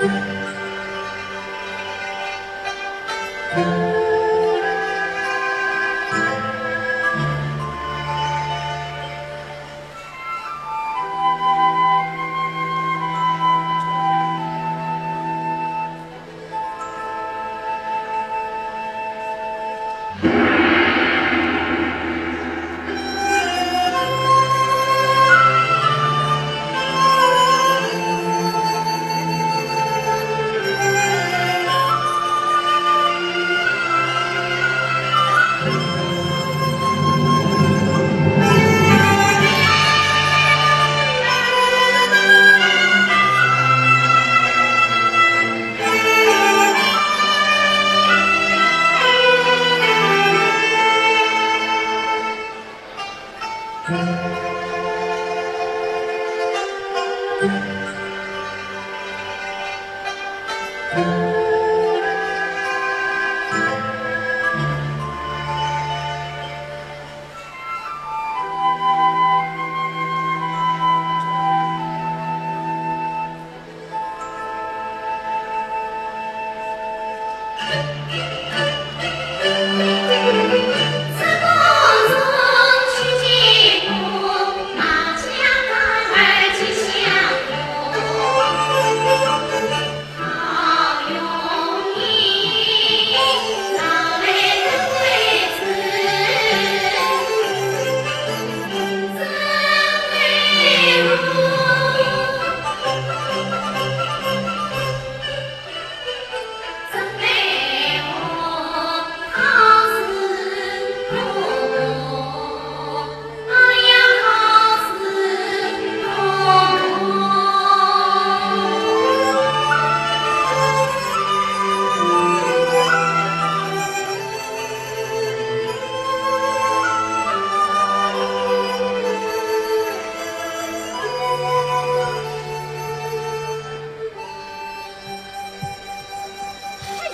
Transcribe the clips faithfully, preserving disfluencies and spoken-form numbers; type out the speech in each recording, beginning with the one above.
哎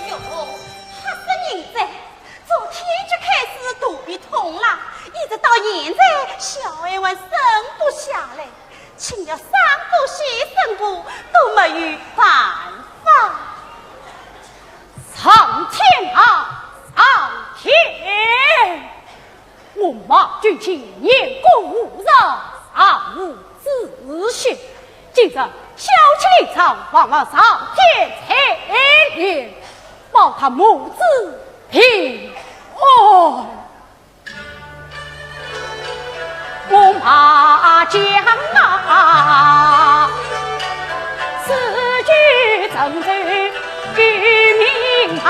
呦，吓死人哉！昨天就开始肚皮痛了，一直到现在，小孩还生不下来，请了三个西生婆都没有办法。上天啊，上天！ 我马君清年过五十，尚无子息，今日小妻离床，望上天垂怜，保他母子平安。我马江啊，此去怎走 救命啊！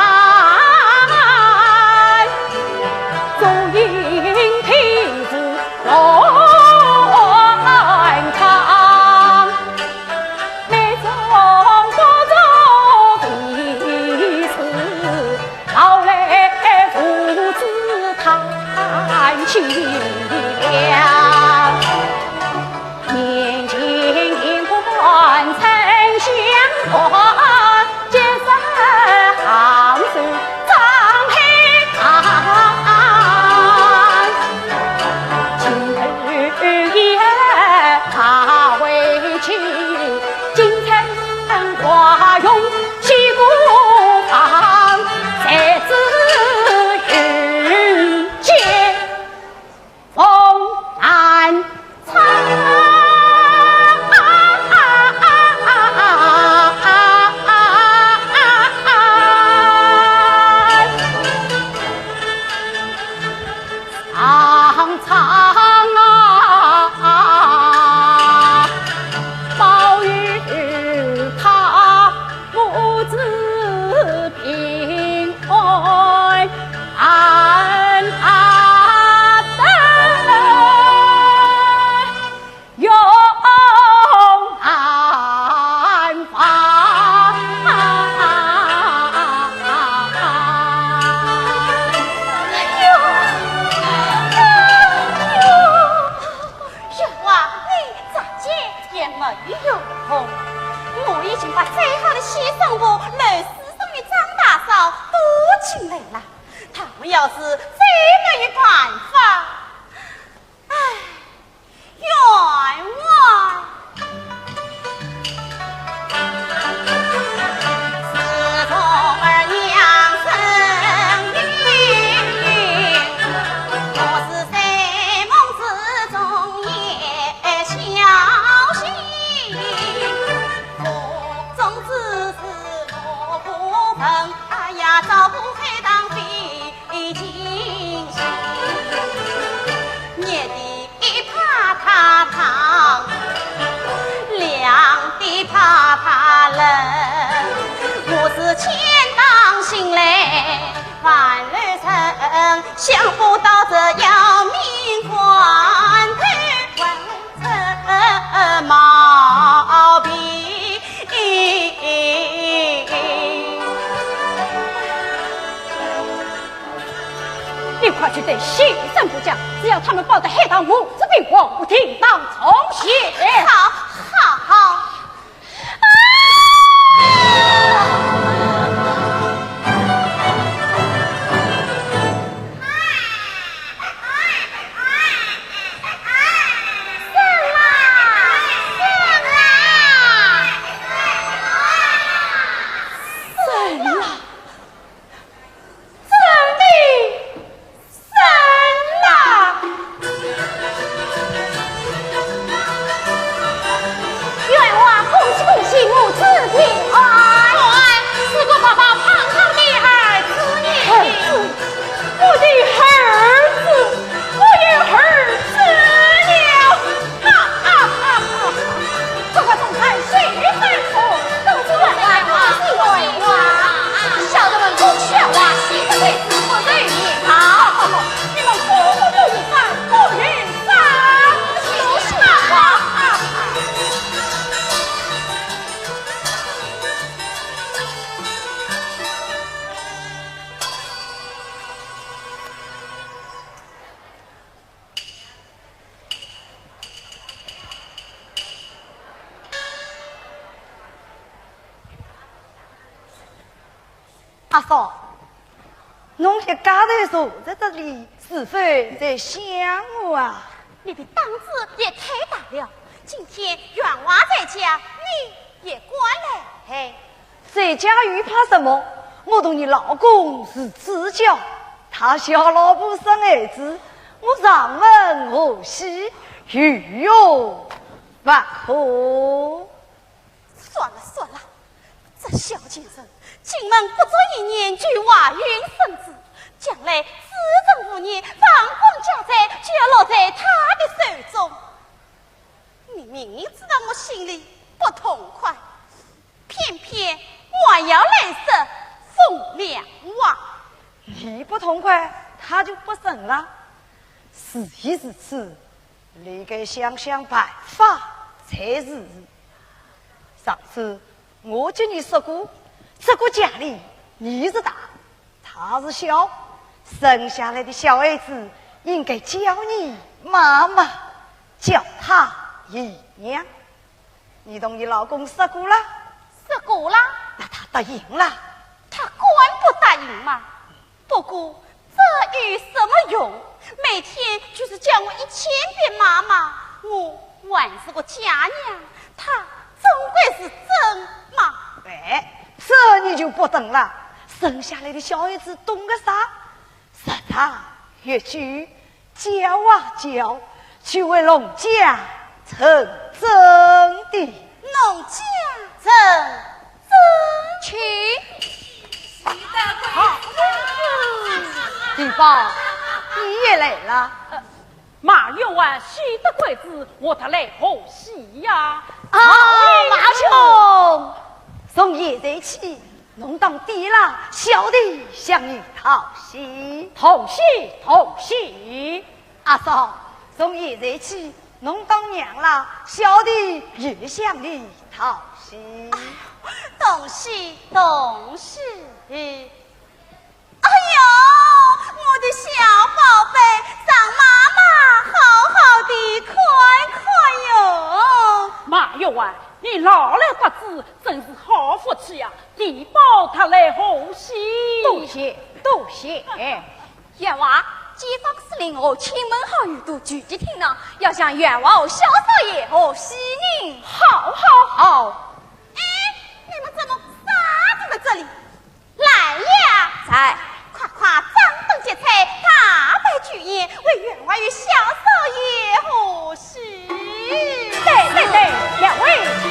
想不到这要命关头，患这毛病。你快去对县政府讲，只要他们报得黑道母子兵荒，我定当从刑。好，好，好。 冤枉，恭喜恭喜，母子平安。哎，是个白白胖胖的儿子呢。儿子，我的儿子，我有儿子了。哈哈哈哈！这个总裁谁在说？都是我们不是冤枉。小的们不许冤枉，这辈子不能好。 你们不许冤枉，不许冤枉，都是冤枉！阿嫂，侬一家头坐在这里，是否在想我啊？你的胆子也太大了，今天冤枉在家，你也敢来？在家又怕什么？我同你老公是至交，他小老婆生儿子，我上门贺喜，有何不可？ 算了算了，这小贱人进门不足一年就怀孕生子，将来子承父业、房管家财就要落在她的手中。你明明知道我心里不痛快，偏偏还要来说风凉话。你不痛快，他就不生了。事已至此， 你该想想办法才是。上次我给你说过，这个家里你是大，他是小，生下来的小孩子应该叫你妈妈，叫他姨娘。你同你老公说过了？说过了。那他答应了？他敢不答应吗？ 不过，这有什么用？每天就是叫我一千遍妈妈，我还是个假娘，他总归是真妈。哎，这你就不懂了。生下来的小孩子懂个啥？日长月久，叫啊叫， 就会弄假成真的。弄假成真？去。好，地保，你也来了。呃，马员外喜得贵子，我特来贺喜呀。啊，马兄，从现在起， 侬当爹啦，小弟向你道喜。同喜，同喜。阿嫂，从现在起，侬当娘啦，小弟也向你道喜。哎呦，同喜，同喜。哎呦，我的小宝贝，让妈妈好好地看看哟。马员外，你老来得子，真是好福气呀。 地保特来贺喜。多谢，多谢。员外，街坊四邻和亲朋好友都聚集厅堂，要向员外和小少爷贺喜呢。好，好，好。哎，你们怎么傻坐在这里？来呀！在。快快张灯结彩，大摆酒宴，为员外与小少爷贺喜。 对，对，对，两位请。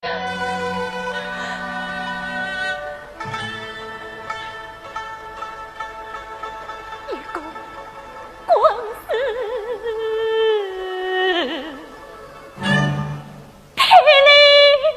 一个官司霹雳响。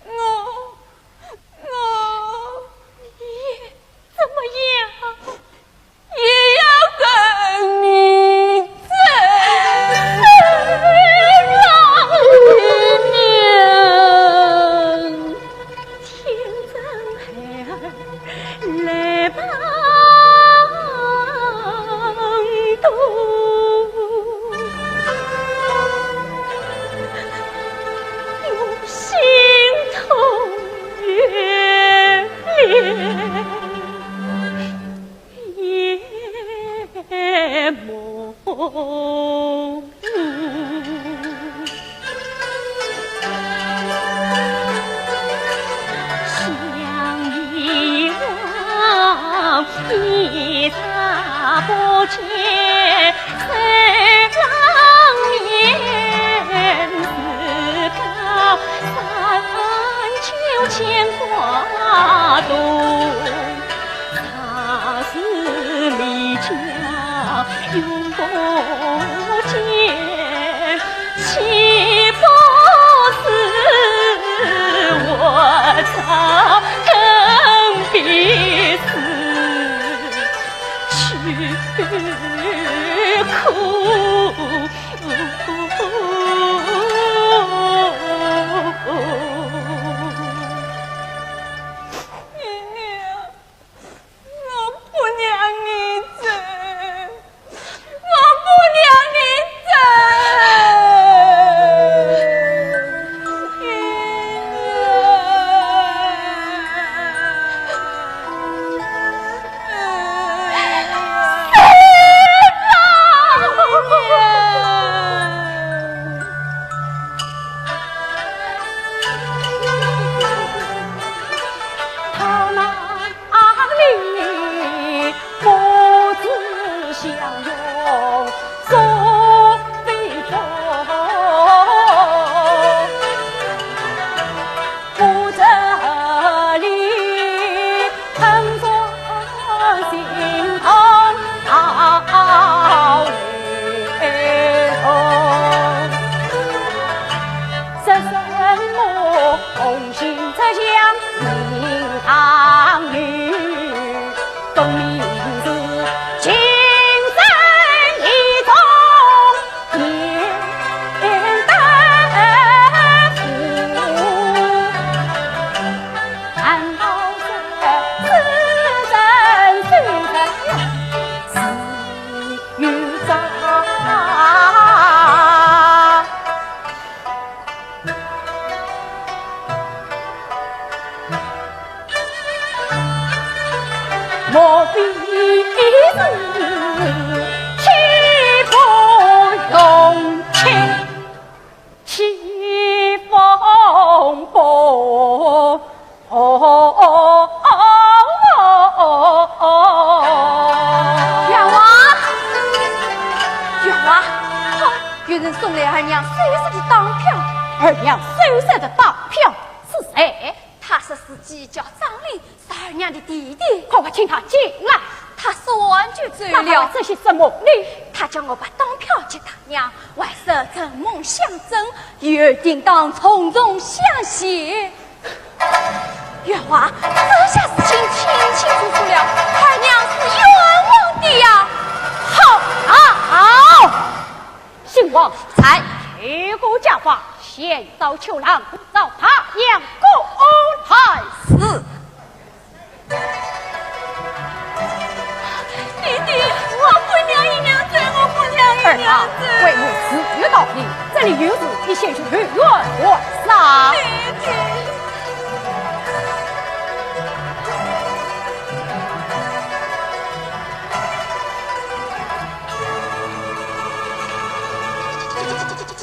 我，我也怎么样？ 也要跟你走。天真孩儿来帮渡，我心痛欲裂。 夜梦。想你我一眨不见，手浪念自高山，秋千挂东。 若是离家永不见，岂不是我早更必死去苦？娘娘。 我不让你走，我不让你走。他那 里母子相拥诉悲痛，不知里疼痛心痛到泪痛。说什么红 心则像银行里，分明是情深意重，念得苦。难道这痴人虽然是有渣？ 莫非是欺父容妻，欺父容母？ 哦哦哦哦哦哦！冤枉！冤枉！哼，有人送来二娘手上的当票。二娘手上的当票是谁？他说是计较张林，是二娘的弟弟。快快请他进来。他说完就走了。他说这些什么呢？他叫我把当票给他娘，还说承蒙相赠，有定当从中相谢。 冤枉，这下事情清清楚楚了，二娘是冤枉的呀！好，好，好。姓王，在。这个家法，先找秋郎，找他娘公开。是。 弟弟，我不让你娘走，我不让你娘走。儿啊，为母自有道理，这里有事，你先去后院玩耍。弟弟。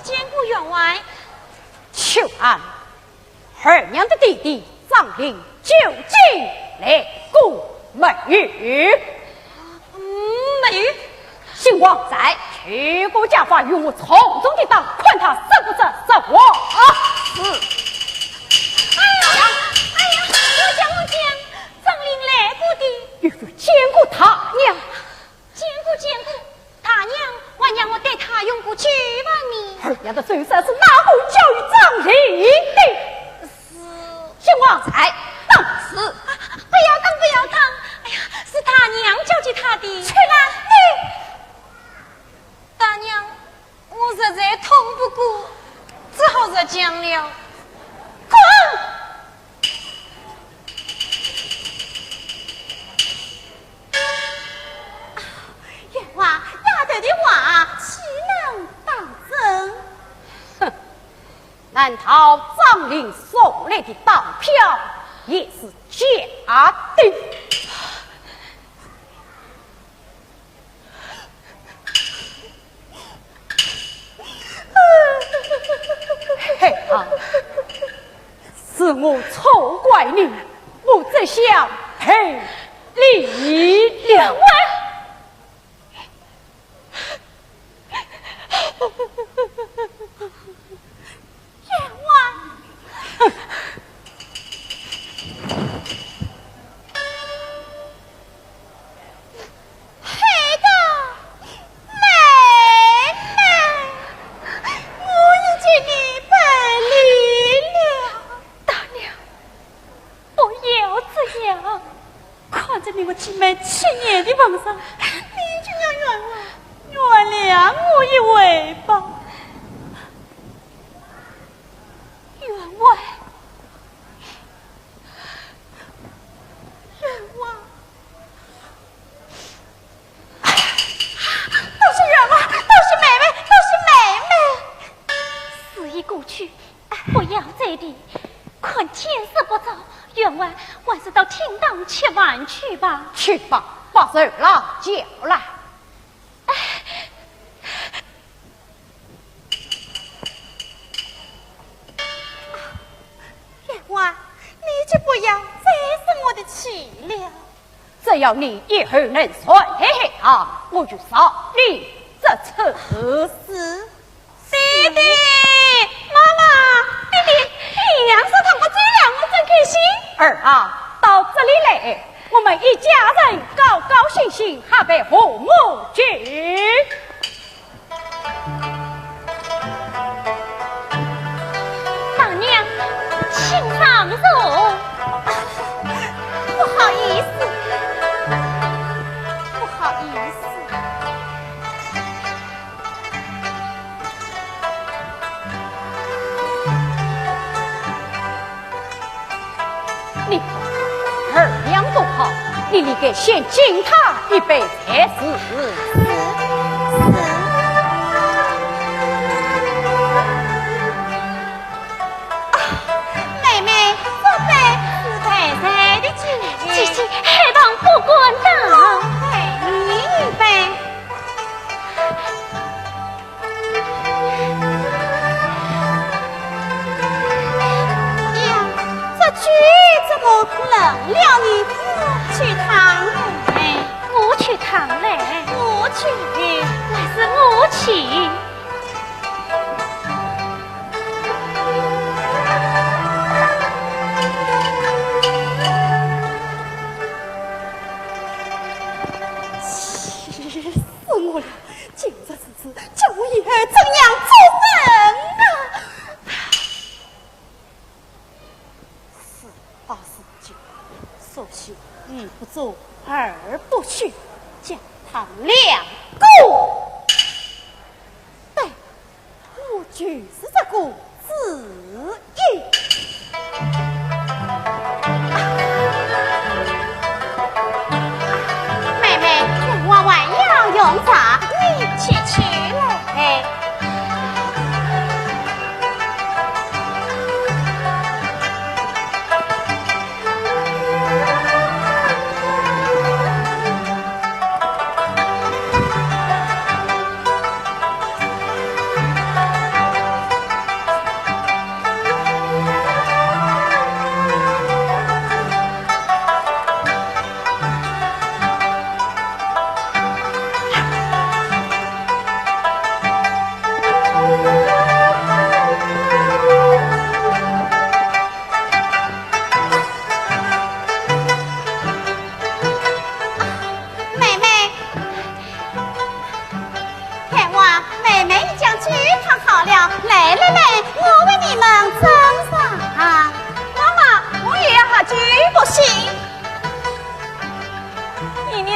见过员外。秋兰。 二娘的弟弟张林究竟来过没有？嗯，没有。秦王在，去过家法，与我重重的打，看他说不说实话。是。哎呀，哎呀，我讲，我讲，张令来过的。你有见过他娘？见过，见过，他娘还让我带他用过酒吧呢。二娘的手段是哪个教育张令的？是。秦王在，当是。啊，不要打，不要打。哎呀，是他娘教给他的。去啦，你！大娘，我实在痛不过，只好实讲了。滚！冤枉，丫头的话岂能当真？哼，难道张令送来的当票也是假的？ 嘿啊，是我错怪你，我这厢赔礼了。冤枉！嘿，妹妹，我已经给你赔礼了。大娘，不要这样。 看在你我姊妹七年的份上，你就要原谅，原谅我一回吧。冤枉，冤枉！都是冤枉，都是妹妹，都是妹妹。事已过去， 不要再提，看天色不早，冤枉还是到厅堂吃饭去吧。去吧，把手拉掉了。冤枉，你就不要再生我的气了。 只要你以后能顺利啊，我就饶你这次。是。爹爹，妈妈，爹爹，你娘说她不追了，我真开心。儿啊，到这里来，我们一家人高高兴兴，喝杯和睦酒。 大娘，请上座。不好意思，不好意思。你二娘多好，你理该先敬她一杯才是。是，是。啊，妹妹，这杯是太太的敬酒。姐姐，海棠不敢当。我陪你一杯。 呀，这酒怎么冷了呢？我去烫嘞。我去烫嘞。我去。还是我去。气死我了！ 今日如此，叫我以后怎样做人啊？是啊，是啊，索性一不做二不休，将他们两个，对，我就是这个主意。 妹妹，我还要用茶，你且去来。汤好了，来来来，我为你们斟上。妈妈，我也要喝酒。不行。姨娘，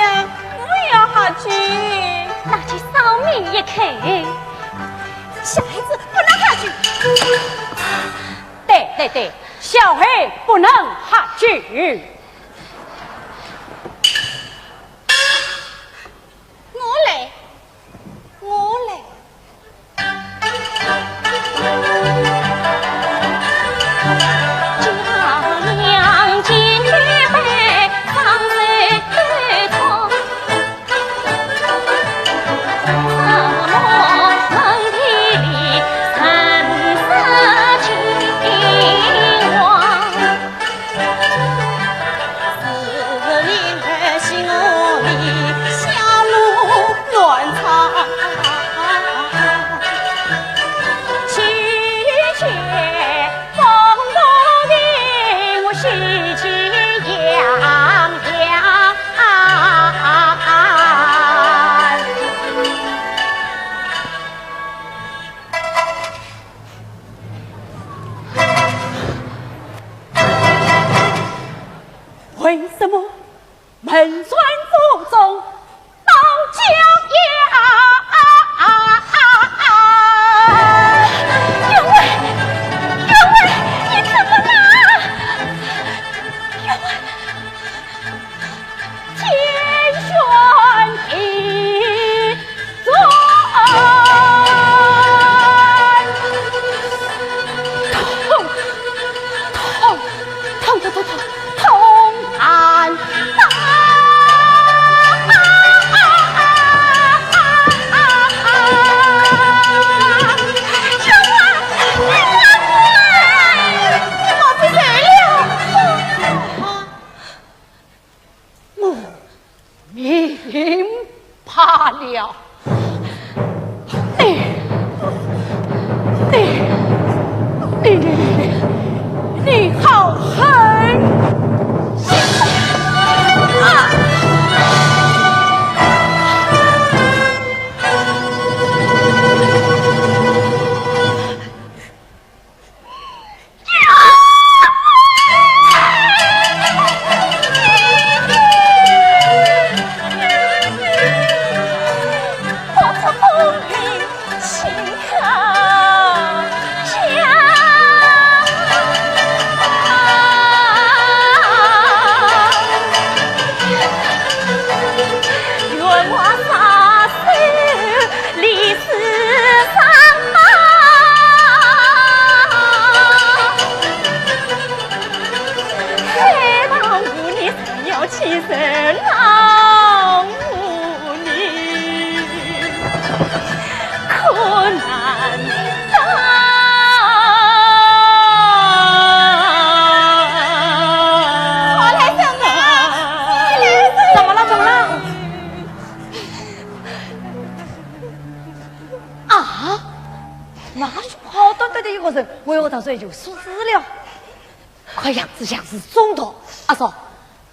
我也要喝酒。那就少抿一口。小孩子不能喝酒。对对对，小孩不能喝酒。 我来，我来。为什么门前祖宗倒叫呀？员外，员外，你怎么了？员外。 天旋地转。痛，痛，痛，痛，痛，痛，痛啊！员外，你莫再走了。 我命罢了。你，你，你，你，你，你好狠心啊！ 怎么了？怎么了？ 啊，那就好端端的一个人，为何到这里就失踪了？看样子像是中毒。阿嫂，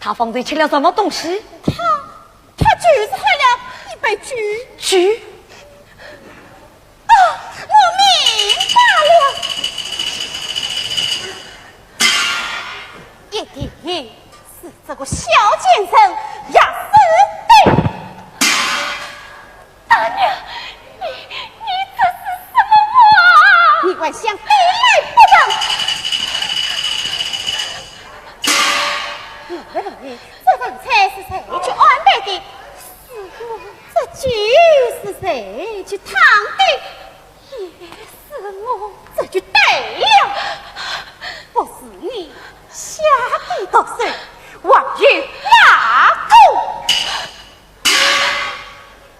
他方才吃了什么东西？他，他就是喝了一杯酒。酒？啊，我明白了。 一定是这个小贱人要死的。大娘，你，你这是什么话？你还想得来不得？我问你，这饭菜是谁去安排的？是我。这酒是谁去烫的？ 也是我。这就对了，不是你下的毒手，还有哪个？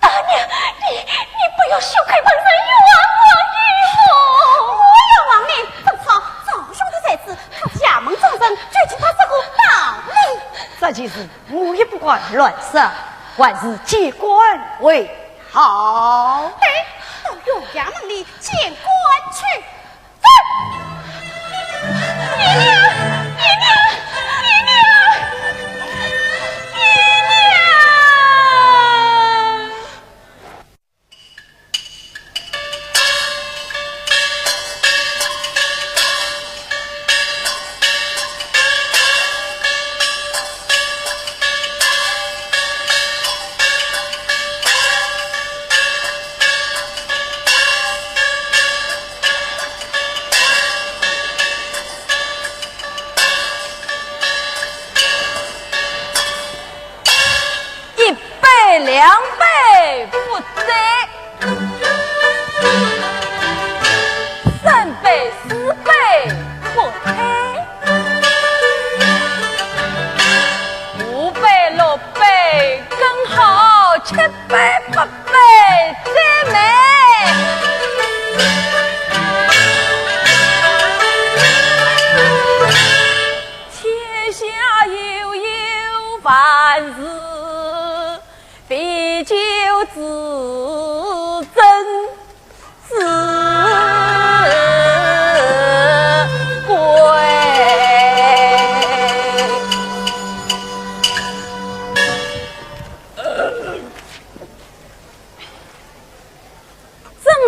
大娘，你，你不要血口喷人，冤枉我！冤枉你！正好赵兄弟在此，他家门中人，究竟他这个道理。这件事我也不敢乱说，还是见官为 好。对，到县衙门里见官去。走。姨娘，姨娘，姨娘，姨娘。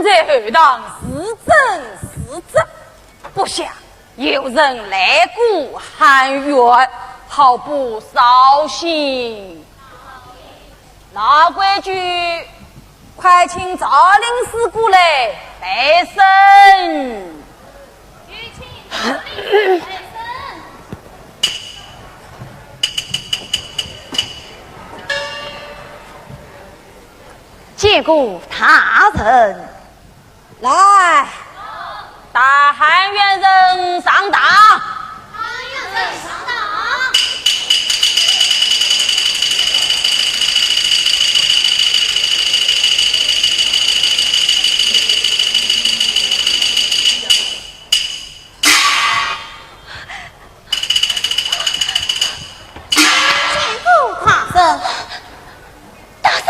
在后堂自斟自斟，不想有人来过喊冤，好不扫兴。老规矩，快请赵令师过来陪审。有请赵令师陪审。见过大人。 来，大喊冤人上堂。喊冤人上堂。见过大人。 大人。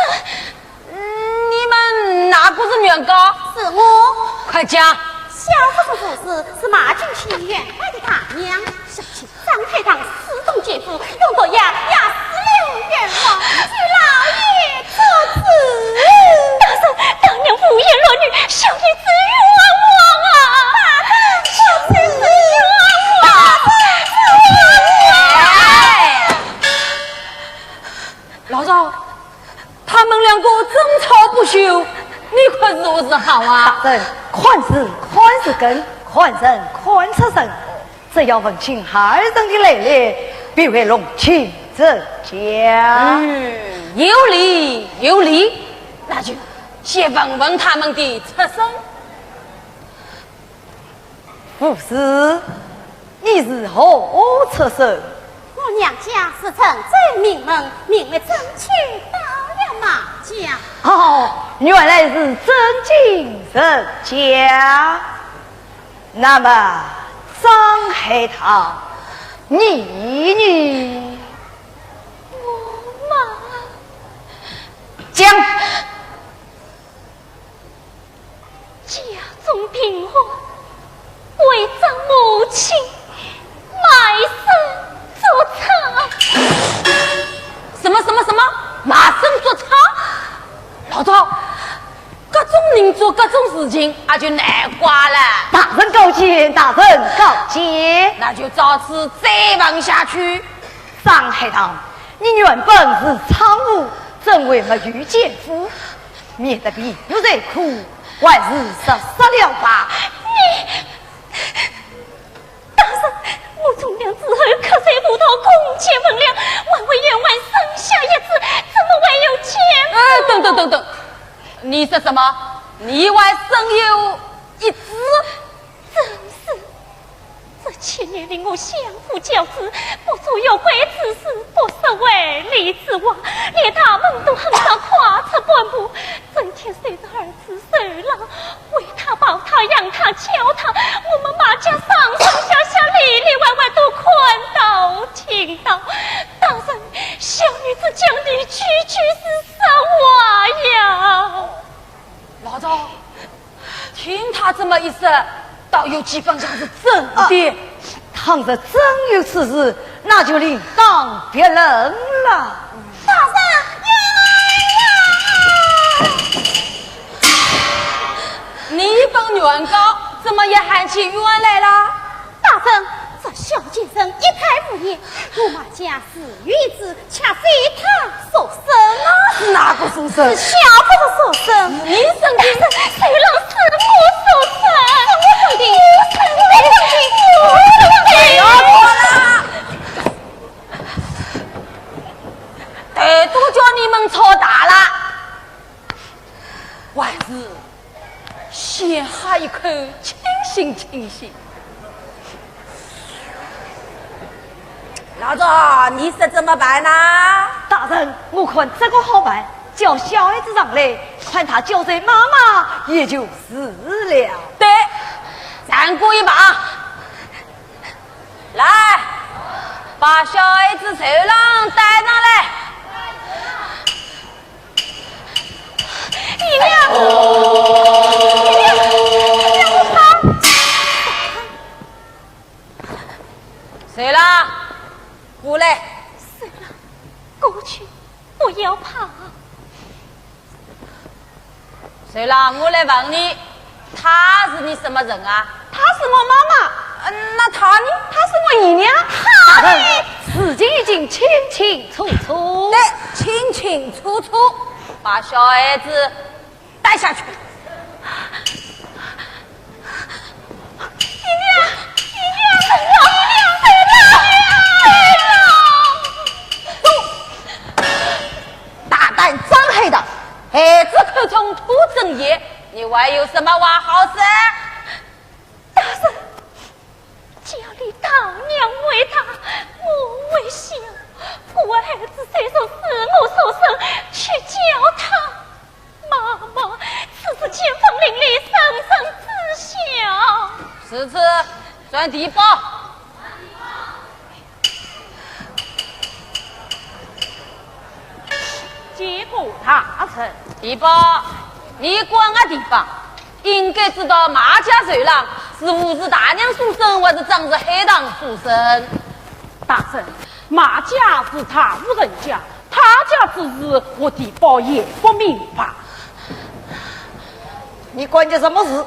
嗯，你们哪个是原告？是我。快讲。小夫人不是，是马进去原告的大娘，想请张太堂四通奸夫，用毒药压死了冤枉，求老爷做主。大人，大娘胡言乱语，小女子冤枉啊！大人，小女子冤枉啊！冤枉啊！哎，老赵， 他们两个争吵不休，你看如何是好啊？大人，看树看树根，看人看出身。只要问清二人的来历，必会弄清真假。嗯，有理，有理。那就先问问他们的出身。 胡氏，你是何处出身？我娘家是陈州名门，名为曾丘，到了马家。哦，原来是曾经人家。那么，张海棠，你呢？我嘛……讲。 家中贫寒，为着母亲卖身做差。什么什么什么？卖身做差？老赵，搿种人做搿种事情，也就难怪了。大人高见，大人高见。那就照此再问下去。张海棠，你原本是娼妇，怎会没有奸夫？ 免得皮肉受苦，还是实说了吧。你……大人，我从良之后，客在葡萄共结婚了，还为员外生下一子，怎么会有奸……哎，等等等等，你说什么？你还生有一子？正是。 这七年里，我相夫教子，不做越轨之事，不说违礼之话，连大门都很少跨出半步，整天守着儿子受老，喂他、抱他、养他、教他，我们马家上上下下里里外外都看到听到。大人，小女子讲的句句是实话呀。老赵， 听他这么一说，倒有几分像是真的。啊，倘若真有此事，那就另当别论了。大人，冤枉呀！你一本原告，怎么也喊起冤来了？大人，这小贱人一派胡言，我马家是有一子， 却非他所生啊！是哪个所生？是小夫人所生。是你生的？大人，虽然是我所生。是我生的。我生的。我生的。不要说了，头都叫你们吵大了。还是 先喝一口，清醒清醒。老赵，你说怎么办呐？大人，我看这个好办，叫小孩子上来，看他叫谁妈妈，也就是了。对，站过一旁。来，把小孩子手上带上来。 你呀，你呀，你呀，我怕。谁啦？过来。谁啦？过去，不要怕。随郎，我来问你，她是你什么人啊？她是我妈妈。嗯，那她呢？她是我姨娘。嗨，事情已经清清楚楚。对，清清楚楚。把小孩子带下去。 大胆张黑道，孩子口中吐真言，你还有什么话好说？大人，只要你大娘为大，我为小，我儿子虽说是我所生，却叫他 妈妈，此事千方令你三生知晓。是，是，传地保。见过大人。地保，你管个地方，应该知道马家随郎是武氏大娘所生，还是张氏海棠所生？大人，马家是大户人家， 他家之事，我地保也不明白。你管些什么事？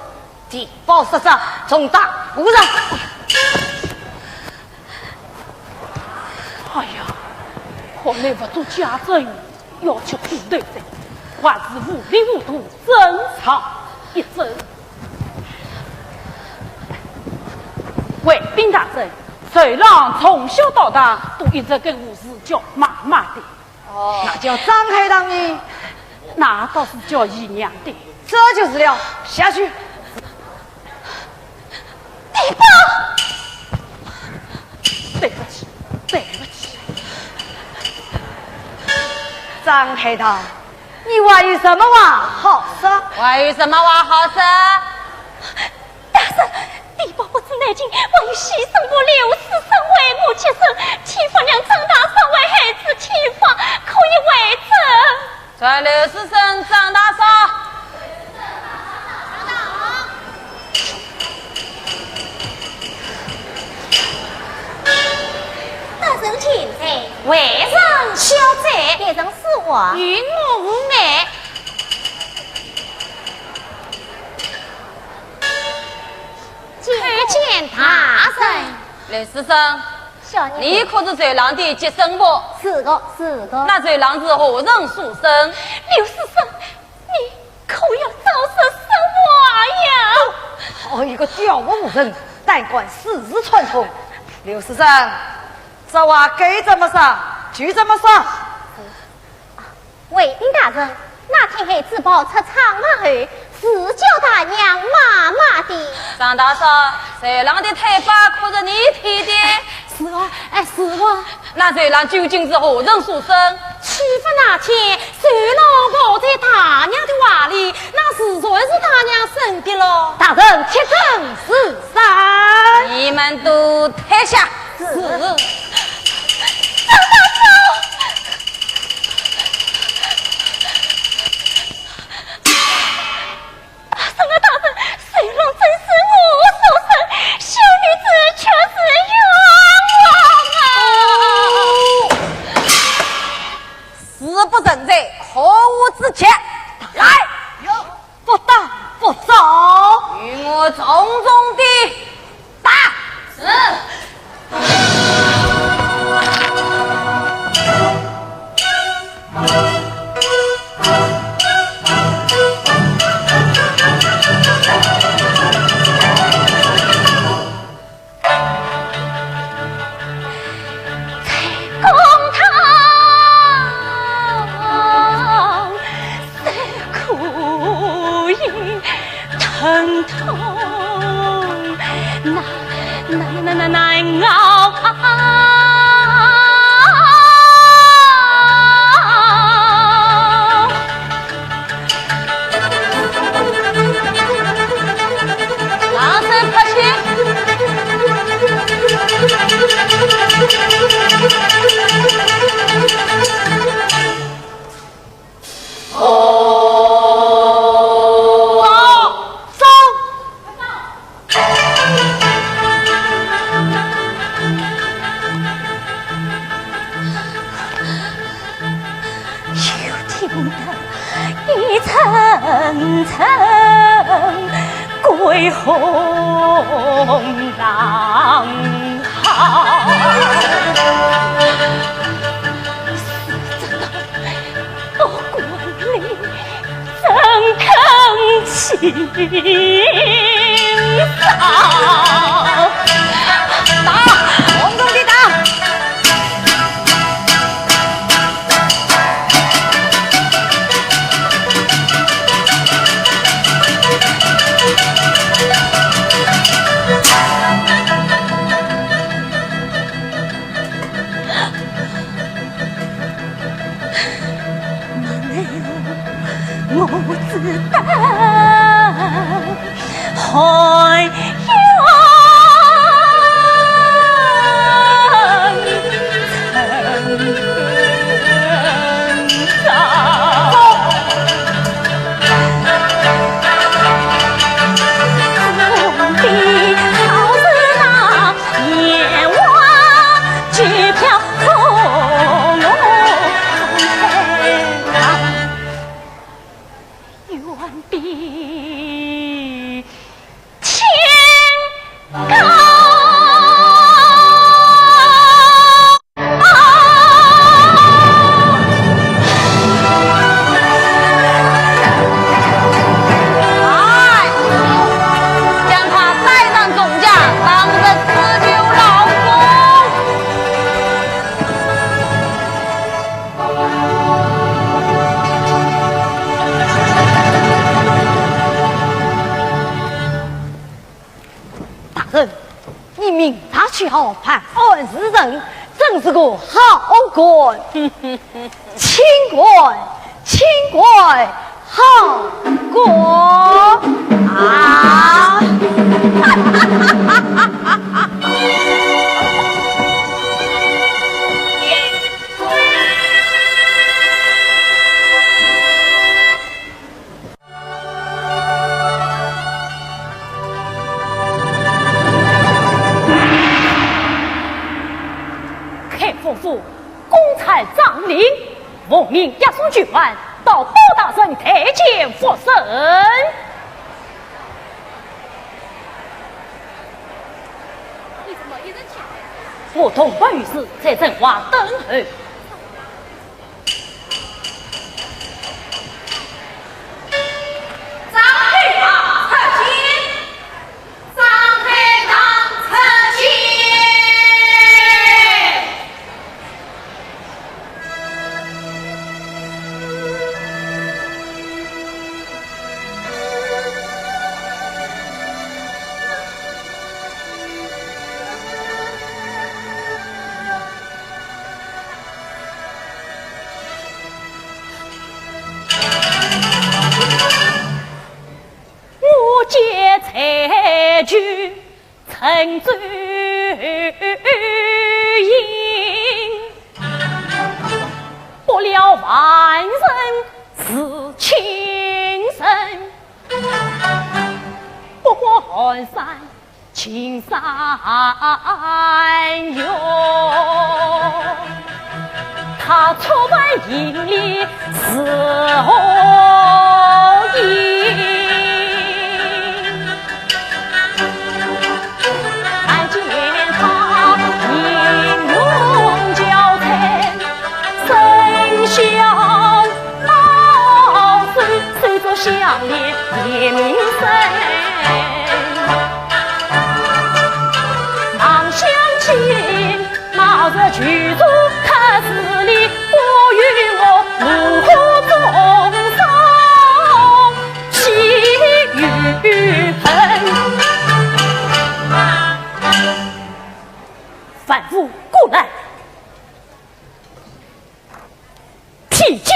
地保失职，重打五十。哎呀，看来不做家政，要吃苦头哉，还是糊里糊涂斟茶一斟。 回禀大人，随郎从小到大都一直跟武氏叫妈妈的。哦。那叫张海棠呢？那倒是叫姨娘的。这就是了，下去。地保！对不起，对不起。张海棠，你还有什么话好说？还有什么话好说？ 大人，地保不知内情，还有喜生婆刘氏生为我接生，替夫人张大嫂为孩子添房，可以回转。传刘氏生、张大嫂。大人请罪，微臣小罪，卑人恕我。与我无碍。 参见大人。刘氏生，小人。你可是随郎的接生婆？是的，是的。那随郎是何人所生？刘氏生，你可要早些说话呀！好一个调虎夫人，胆敢私自串通。刘氏生，这话该怎么说就怎么说。 回禀大人，那天孩子抱出产房后，是叫大娘妈妈的。张大嫂，随郎的胎盘可是你剃的？是啊，哎，是啊。那随郎究竟是何人所生？起不那天，随郎抱在大娘的怀里，那自然是大娘生的喽。大人，铁证如山。你们都退下。是。张大嫂！ 啊，沈大人，随郎真是我所生，小女子确是冤枉啊！死不认罪，何无子节？来！有。不打不招。与我重重地 打！是。归红堂好。不管你怎肯轻饶。打，红中的打。 我只得含冤。哎，将他带上总家，当着四舅老公。 大人，你明察秋毫，办案如神，真是个好官。清官，清官，好官啊！ 开封府公差张林，奉命押送罪犯到包大人台前复审。我同伴御史在城外等候。 张海堂出京，张海堂出京。 我见采菊沉醉影，不了凡人是清人，不过寒山 青山哟，他出门迎礼是何意？看见他面容憔悴，身消貌瘦，手执项链别名声。 望乡亲，那日居住客寺里，不与我怒火中烧，岂有恨？范武，过来。 披甲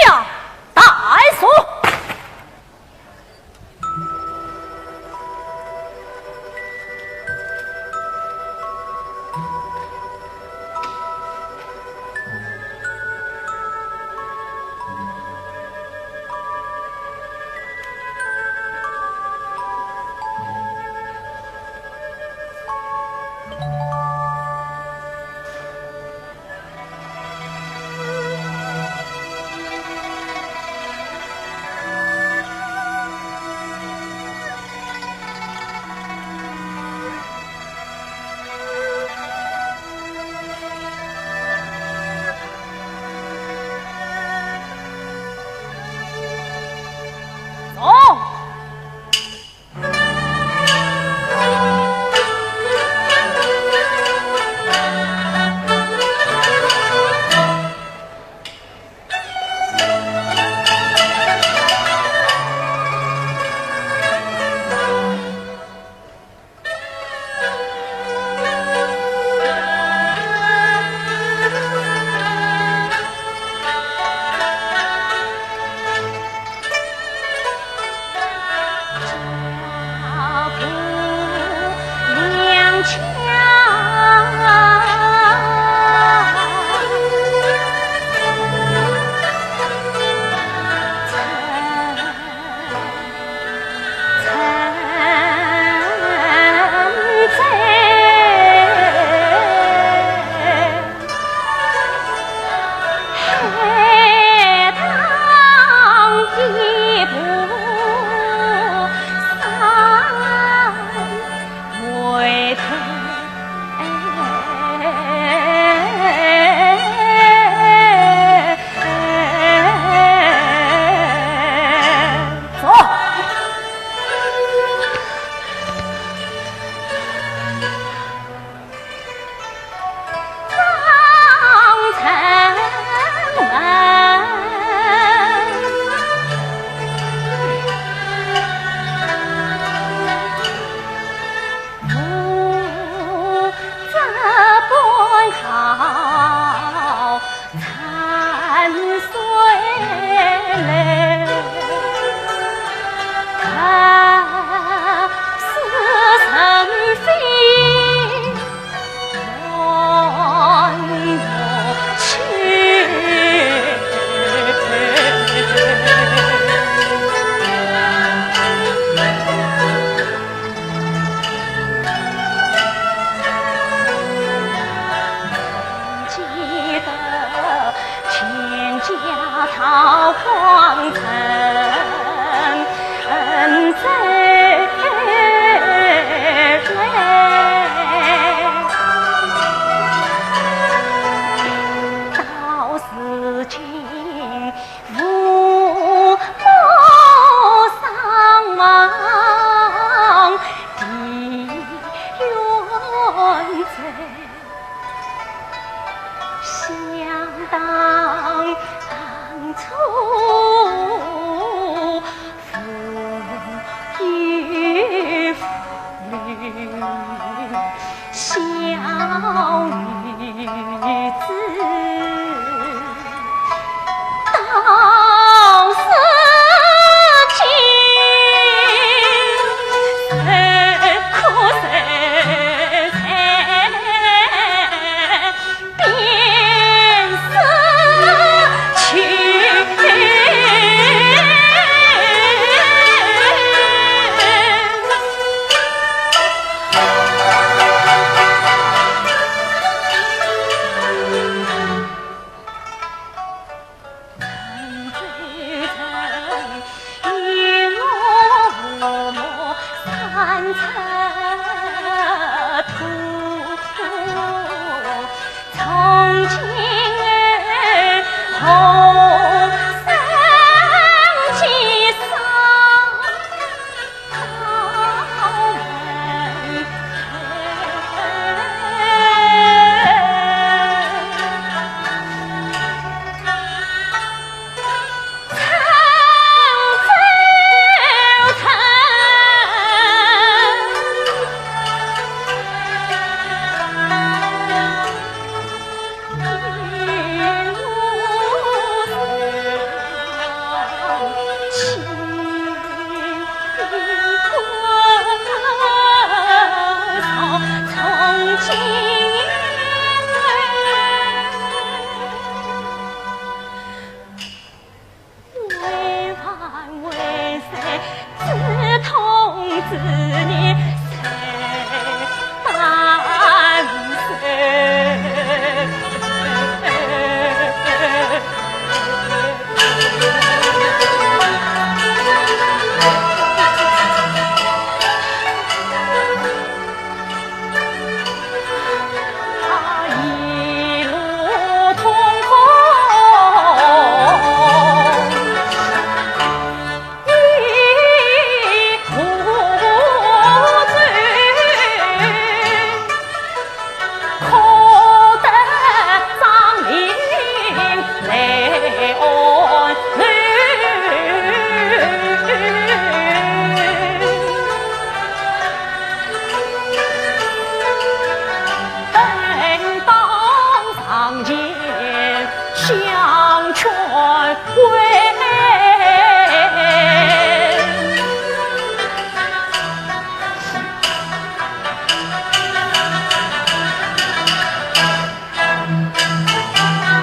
戴上。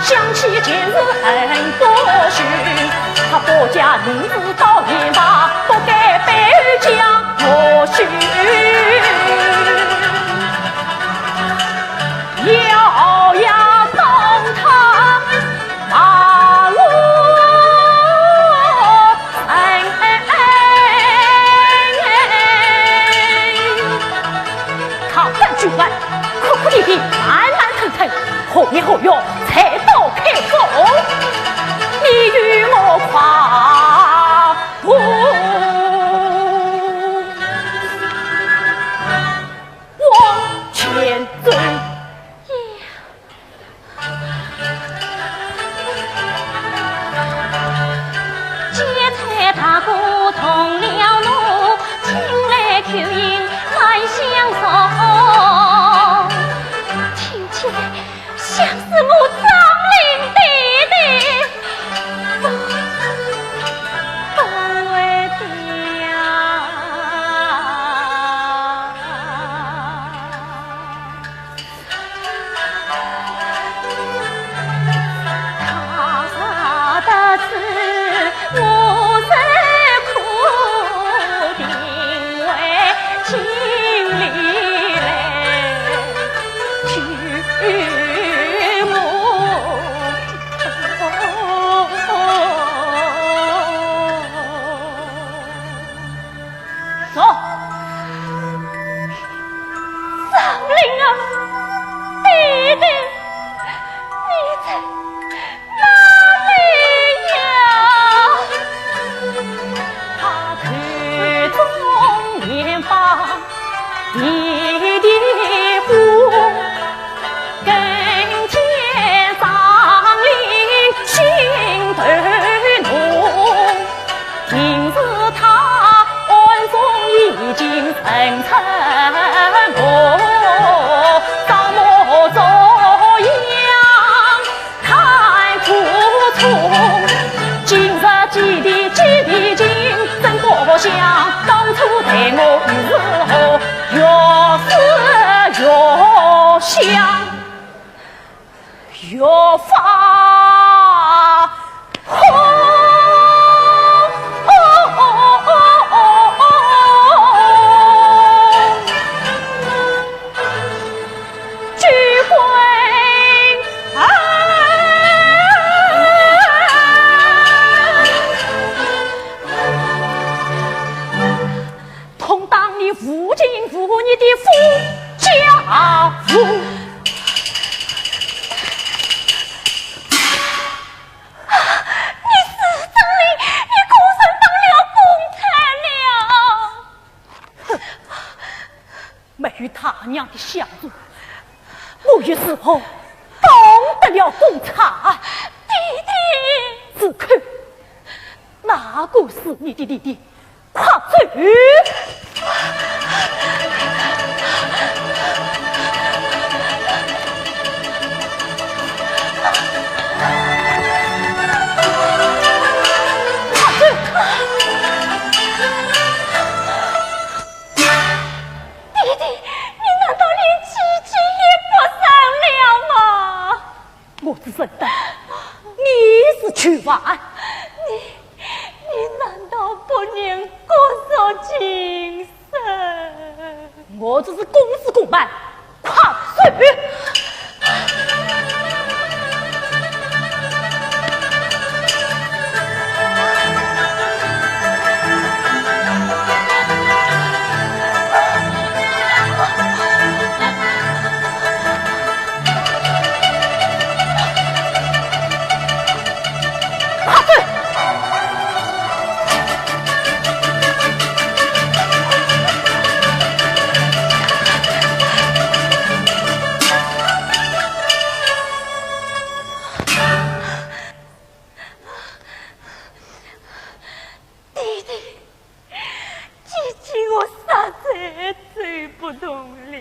想起前世很多事，他不嫁女子到年吧，不该被将我许。咬牙当他马路人。他本就矮，苦苦地地，慢慢腾腾， 何年何月才到开封？你与我跨过往前走。 听起来像是我张林爹爹。不，不会的呀。 走。 张林啊，爹爹，你在哪里呀？他口中念把爹爹呼，更见张林心头怒。 今日他暗中已经认出我，张某发红。举杯啊！同当你无情无义的夫家妇。 你是张林，你果然当了公差了。哼，没有他娘的相助，我又如何当得了公差？爹爹！住口！哪个是你的爹爹？ 快走！快走！爹爹，你难道连姐姐也不认了吗？ 我是认得，你是曲婉。你，你难道不念国色今生？我只是公事公办，快走！快走！爹爹， 姐姐我实在走不动了，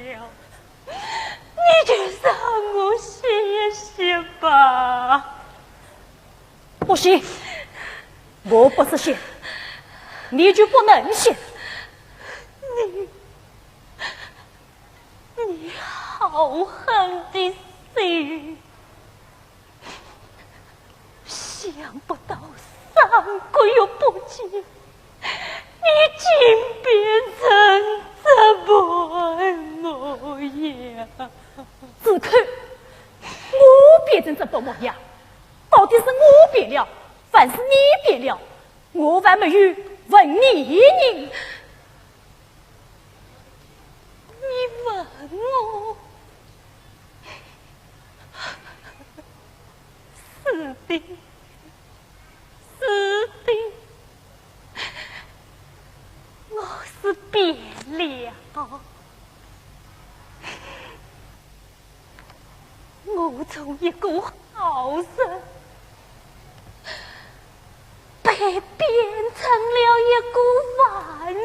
你就让我歇一歇吧。不行，我不说歇，你就不能歇。你，你好狠的心！ 想不到三个月不见，你竟变成这般模样。住口！我变成这般模样？到底是我变了，还是你变了？我还没有问你呢。你问我？ 是的，是的，我是变了。我从一个好人，被变成了一个坏人。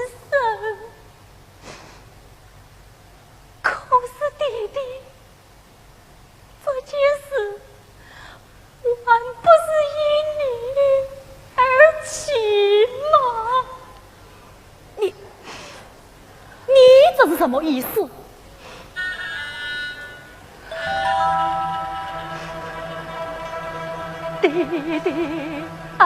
可是爹爹， 这件事还不是因你而起吗？你，你这是什么意思？爹爹啊！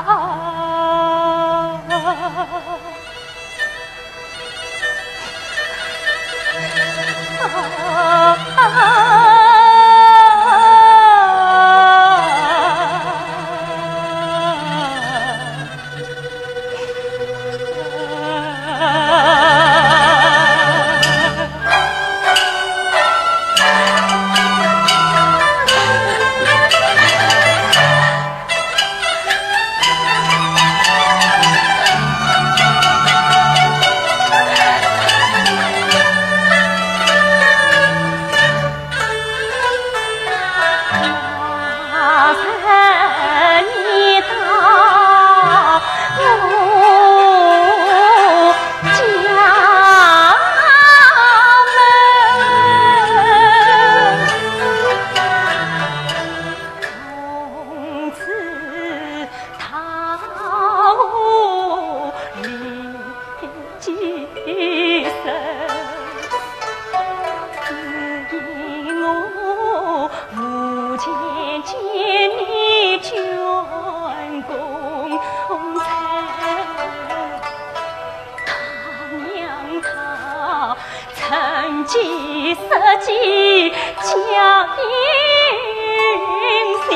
成其色即叫阴性，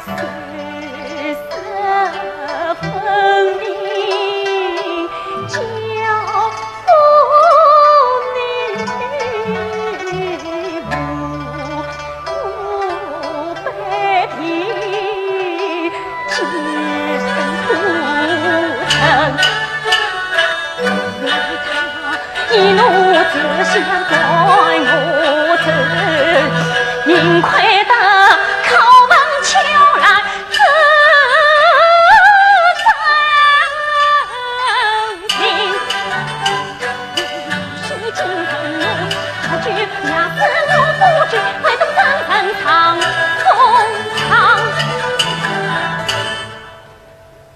色色分明叫无名。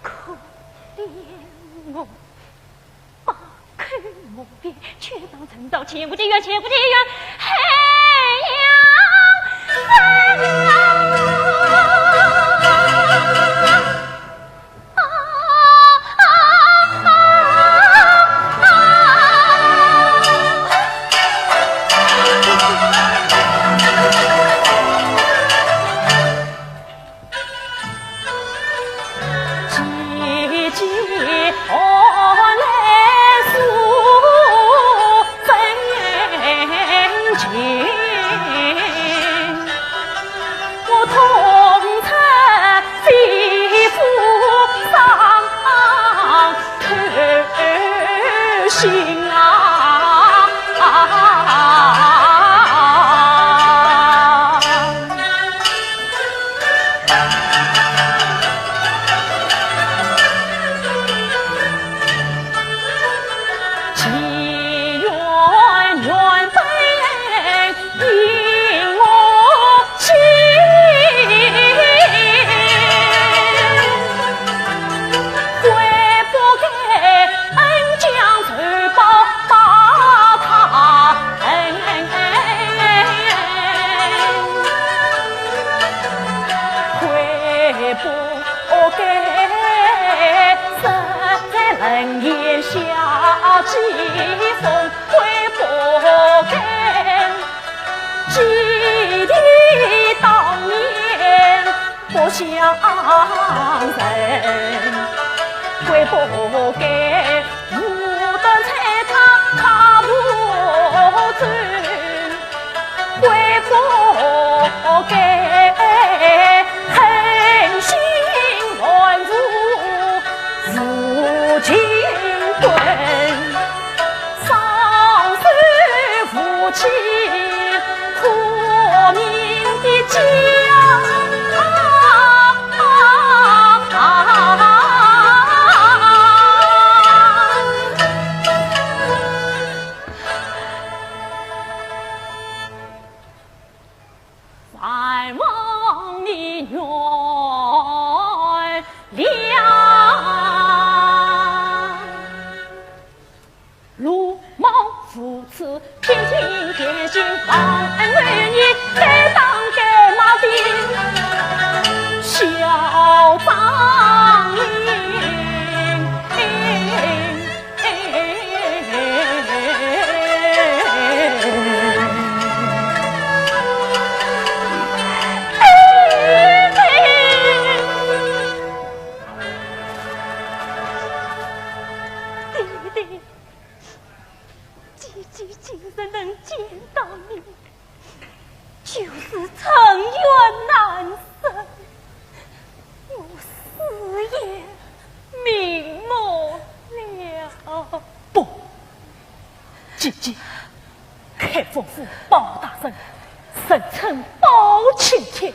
可怜我，把口莫辩，却当沉到千古之远，千古之远，海洋深。姐姐今日能见到你， 就是尘缘难舍，我死也瞑目了。不，姐姐，开封府包大人，人称包青天，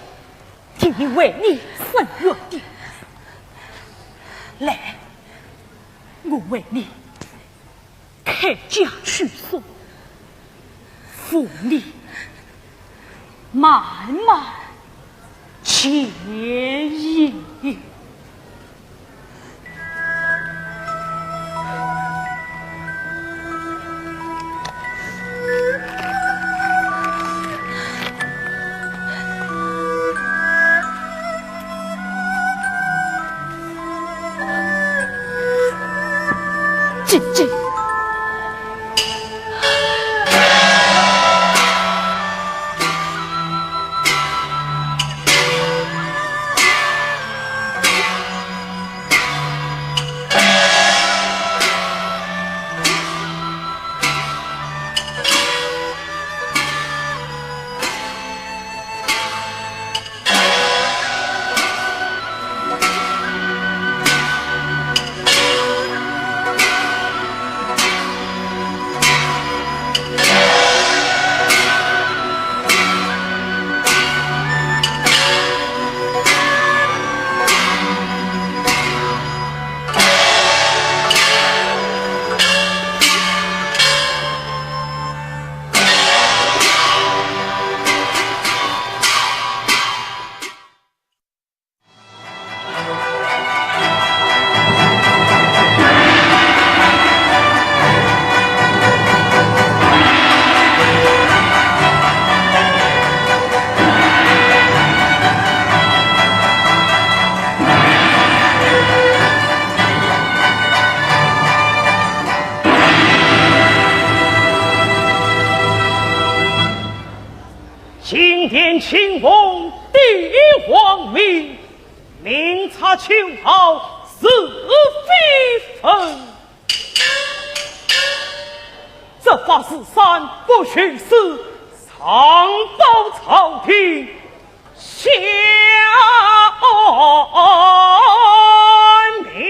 定会为你伸冤的。来，我为你 开甲去书，扶你漫漫前行。姐姐。秦王帝王命，明察秋毫是非分。这法事三不徇私，上报朝廷， 下命。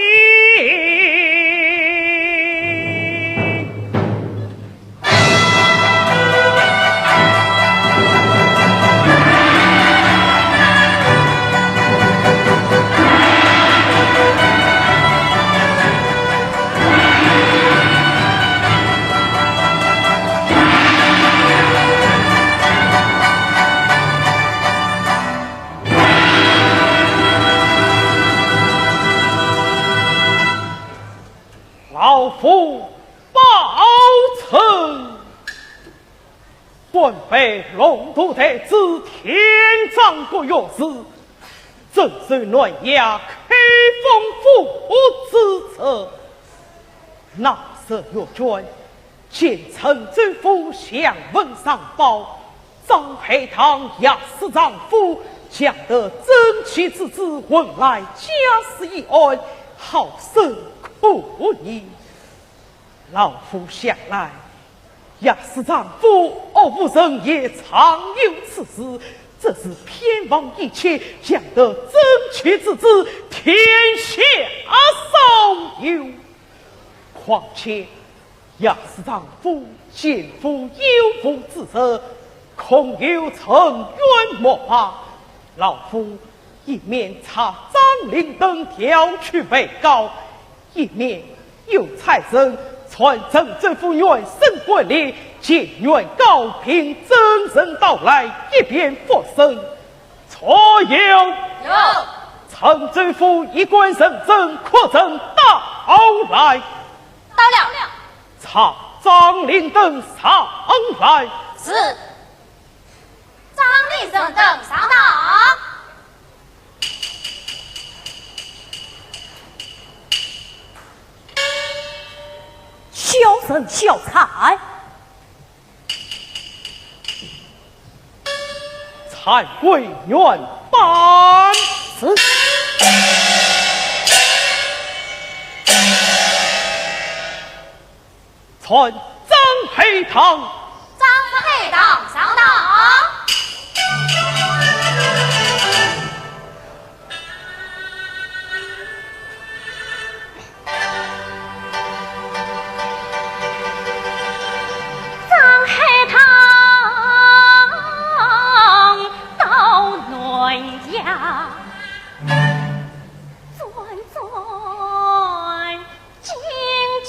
老夫包拯，官拜龙图台之天章阁学士，镇守南阳开封府之职。那日阅卷， 见陈州府祥文上报，张海堂夜思丈夫，强夺珍奇之子，问来家事已安，好生可疑。老夫想来，夜思丈夫岳父陈鄢常有此事，这是偏房一妻，强夺珍奇之子，天下少有。 况且，夜思丈夫肩负有妇之责，恐有沉冤没白。老夫一面差张令等调取被告，一面又差人传陈州府原审官联，请原告凭真实到来，一并复审。 左右。有。陈州府一干人证，可曾带来？到了。差张令等上来。是。张令等上到。小人小蔡。 蔡为原办。是。传张海堂。张海堂上堂。 张海堂到南阳，转转经经。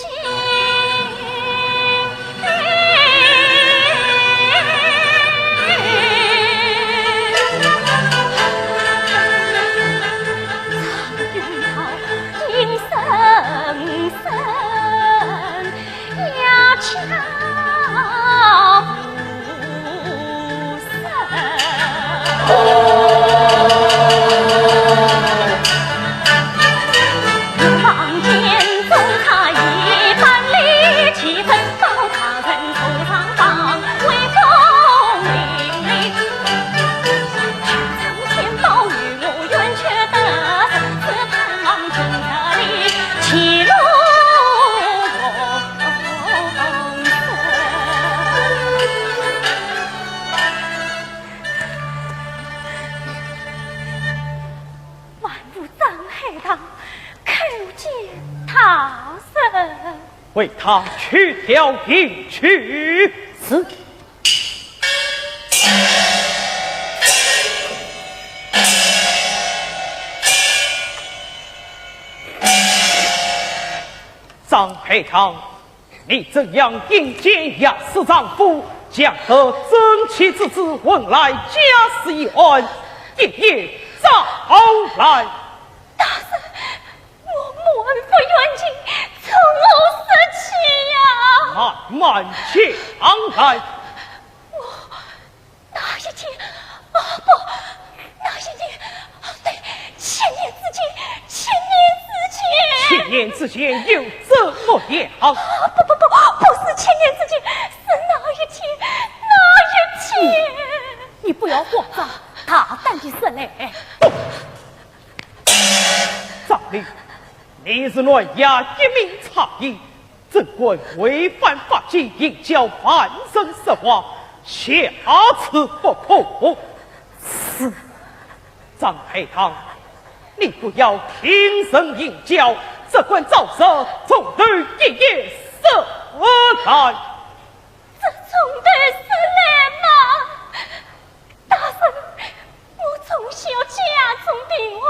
万物张海堂叩见大人。为他取条刑具。是。 张海堂，你怎样阴间夜思丈夫，强夺珍奇之子，问来家事已安，一一招来。大人，我满腹冤情，从何说起呀？慢慢讲来。我 那一天，哦，不，那一年，哦，对，七年之前，七年之前。七年之前又怎么样？哦，不，不，不，不是七年之前，是那一天，那一天。你，你不要慌张，大胆地说来。不，张林，你是南衙一名差役，怎敢违反法纪，行教犯人说话，下此不可。是。张海堂，你不要听人行教，只管照实从头一一说来。 这从头说来嘛，大人，我从小家中贫寒，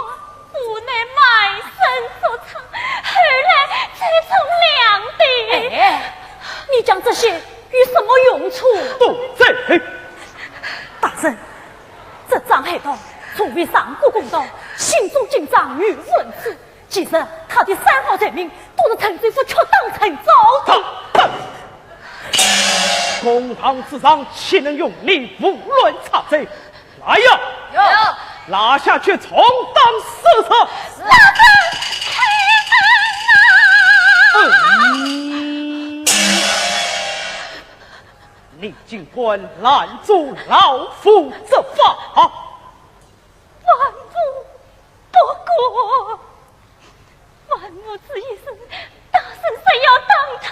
无奈卖身做娼，后来才从良田。哎，你讲这些有什么用处？住嘴！大人，这张海堂素未上过公堂，心中紧张，语无伦次。 其实他的三号罪名都是陈州府确当陈昭的。公堂之上，岂能容你胡乱插嘴？来呀，有。拉下去，重打四十。大人，开恩啊！嗯，你竟敢拦阻老夫执法！万万不敢！ 万无此意思，大人若要打他，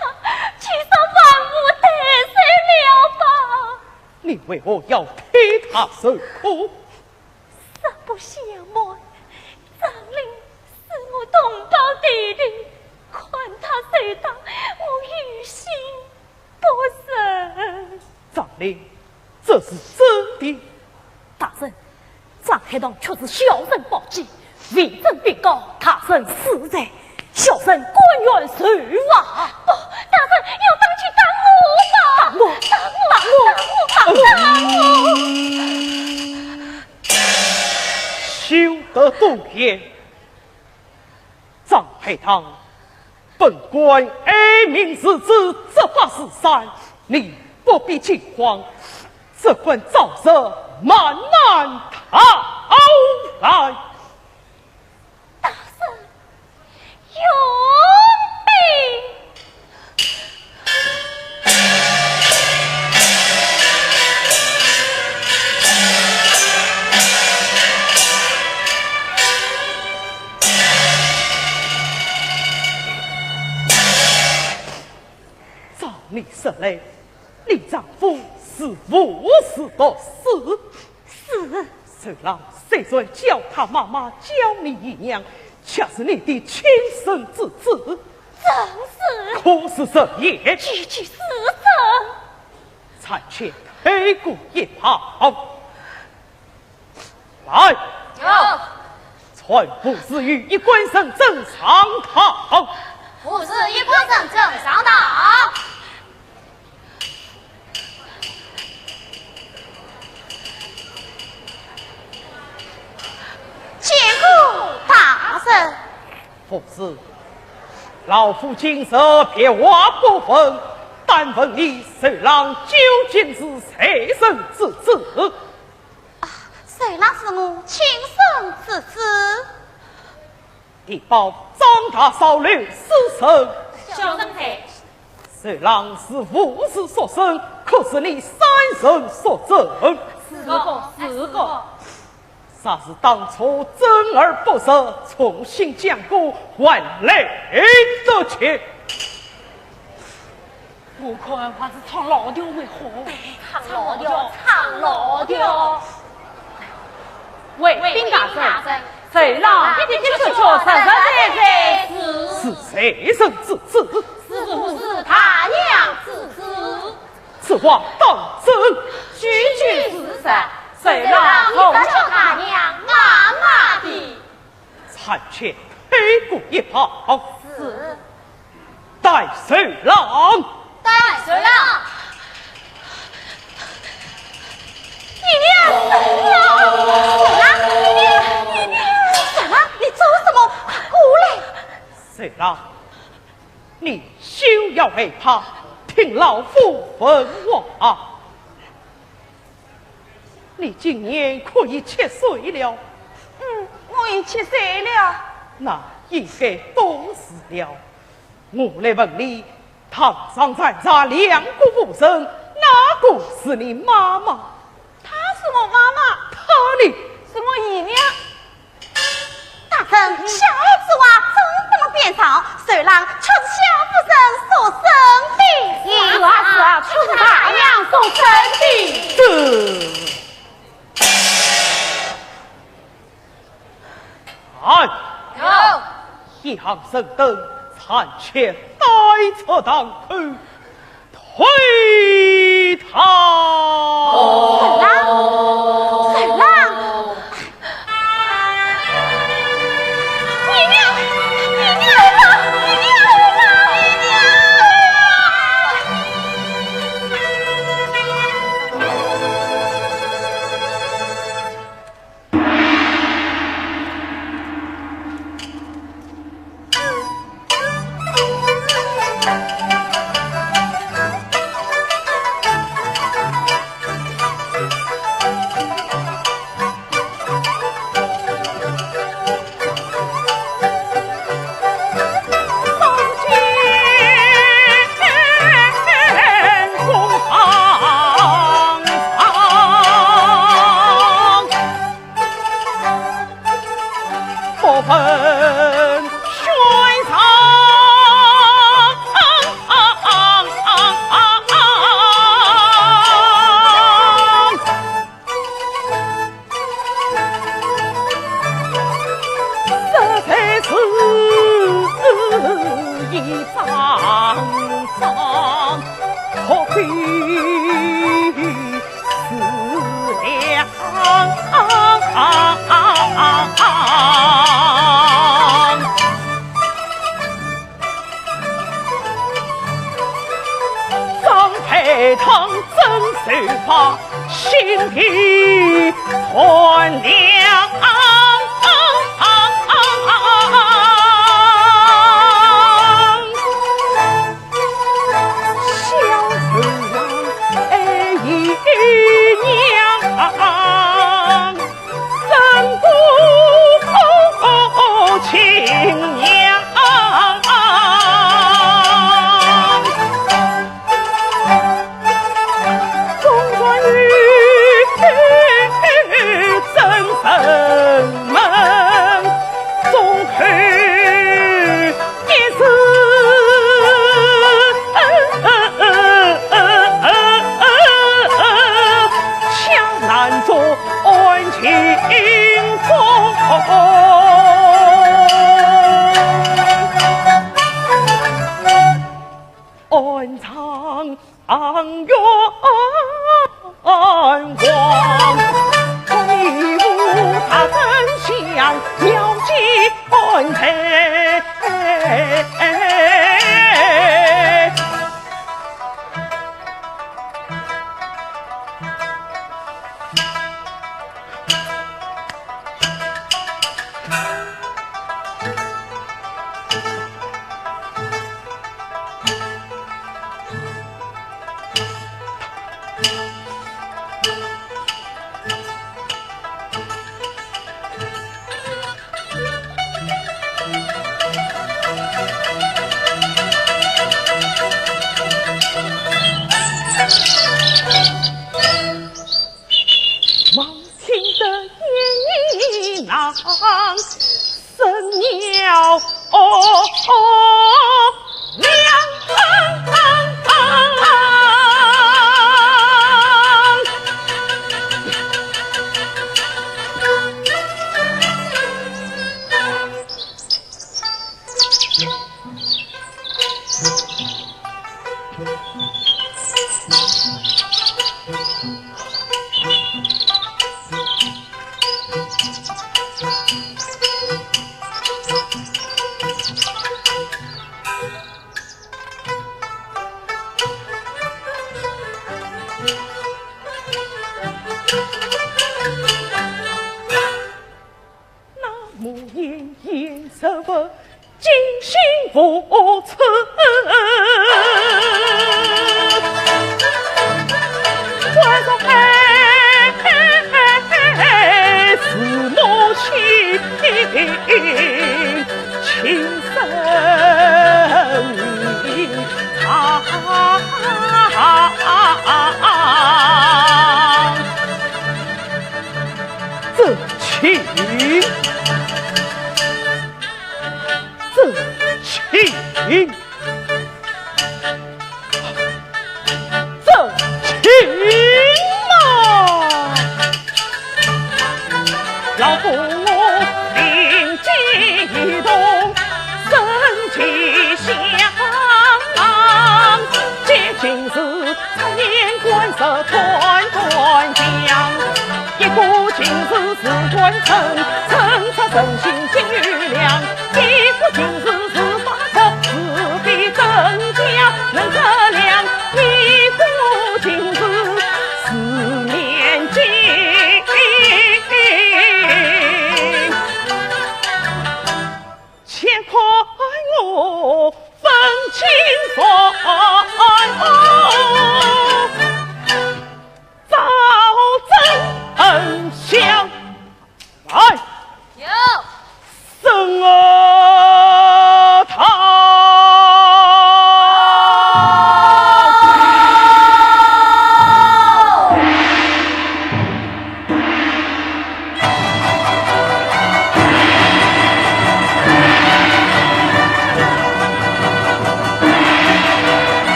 就让万无代罪了吧。你为何要替他受苦？实不相瞒，张林是我同胞弟弟，看他受打，我于心不忍。张林，这是真的？大人，张海堂确是小人保举，未曾禀告，大人恕罪，小人甘愿受罚。不，大人，要打就打我吧。打我，打我，打我，打我，打我！休得多言。 张海堂，本官爱民如子，执法如山，你不必惊慌，只管照实慢慢道来。大人容禀。 照你说来，你丈夫是无事读书？是。 受郎虽然叫他妈妈，叫你姨娘，却是你的亲生之子。正是。可是实言？句句是真。暂且退过一旁。来。有。传傅士与一干人等上堂。傅士、一干人等上堂。 见过大人。傅士，老夫今日别话不问，单问你受郎究竟是谁人之子？啊，受郎是我亲生之子。 地保张大嫂刘氏人。小生在。受郎是傅氏所生，可是你三人所生？是个，是个。若是当初真而不实，重新讲过，还来得及。 我看还是唱老调为好。唱老调，唱老调。回禀大人，受郎的的确确实实在在是。是谁人之子？是傅氏大娘之子。此话当真？句句是实，受郎从小大娘妈妈的。 暂且退过一旁。是。带受郎。带受郎。你，受郎，你，你，受郎，你做什么？快过来。受郎，你休要害怕，听老夫问话。 你今年可已七岁了？嗯，我已七岁了。那应该懂事了。我来问你，堂上站着两个妇人，哪个是你妈妈？她是我妈妈。呢？是我姨娘。大人，小孩子话怎么变少？谁让却是小夫人所生的。是啊，是啊，却是大娘所生的。这……哎，有。杨森等暂且带出堂口， 退堂。沈浪，沈浪。姨娘，姨娘，姨娘，姨娘。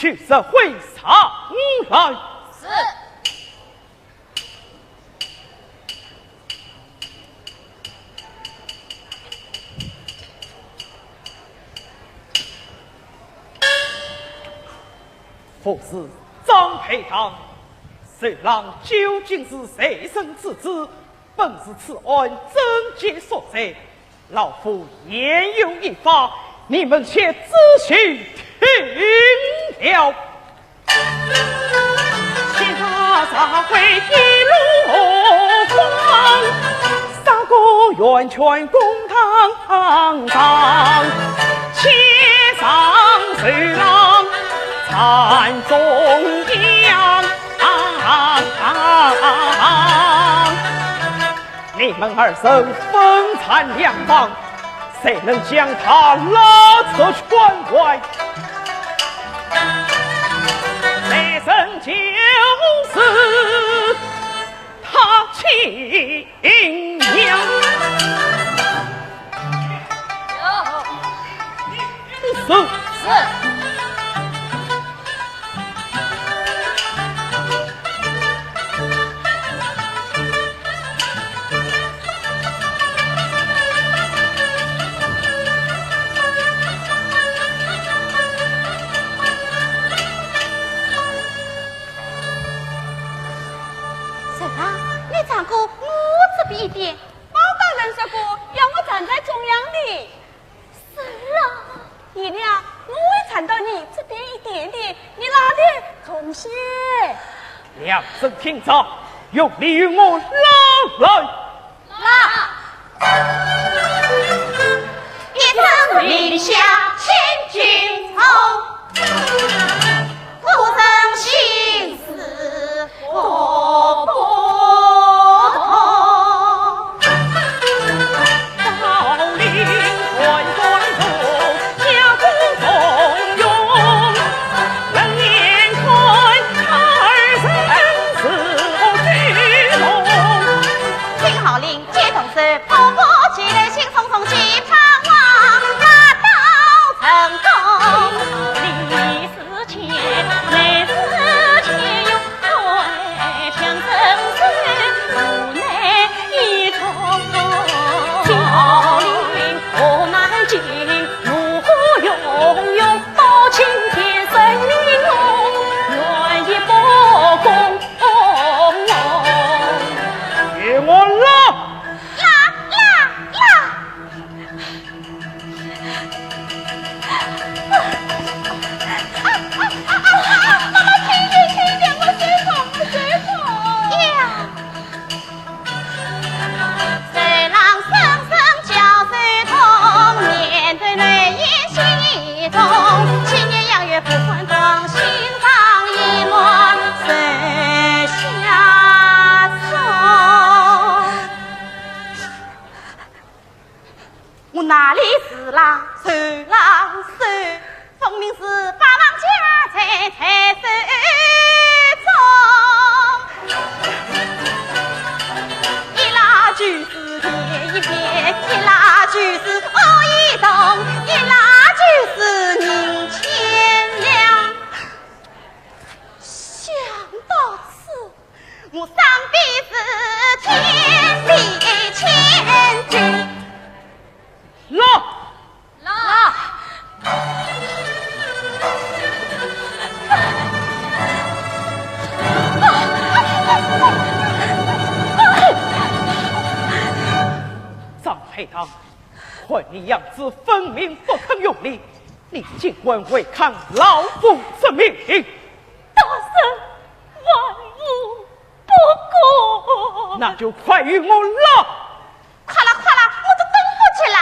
取石灰上来。是。不知张培堂，受郎究竟是谁人之子？本是此案症结所在， 老夫言有一法，你们且仔细听了。先查石灰一箩筐，砂锅圆圈公堂上，先上受郎参中央。 你们二人分站两旁，谁能将他拉出圈外？谁人就是他亲娘。是。是。 受郎，你站过我这边一点。包大人说过，要我站在中央的。 是啊，贤良，我会站到你这边一点点，你拉得重些。两人听着，用力与我拉来。拉。一声令下，千斤重，孤身行事 听号令，接动手，步步齐来，兴冲冲，齐盼望，大道成功。 与我拉！拉，拉，拉！ 我哪里是拉，受郎受，分明是霸王家财在手中。一拉就是便宜便，一拉就是恶意动，一拉就是银千两。想到此， 我双臂是天地千军。拉！拉！张培堂，看你样子分明不肯用力，你竟敢违抗老夫之命！大人万无 不过。那就快与我拉！快拉，快拉，我都等不及啦！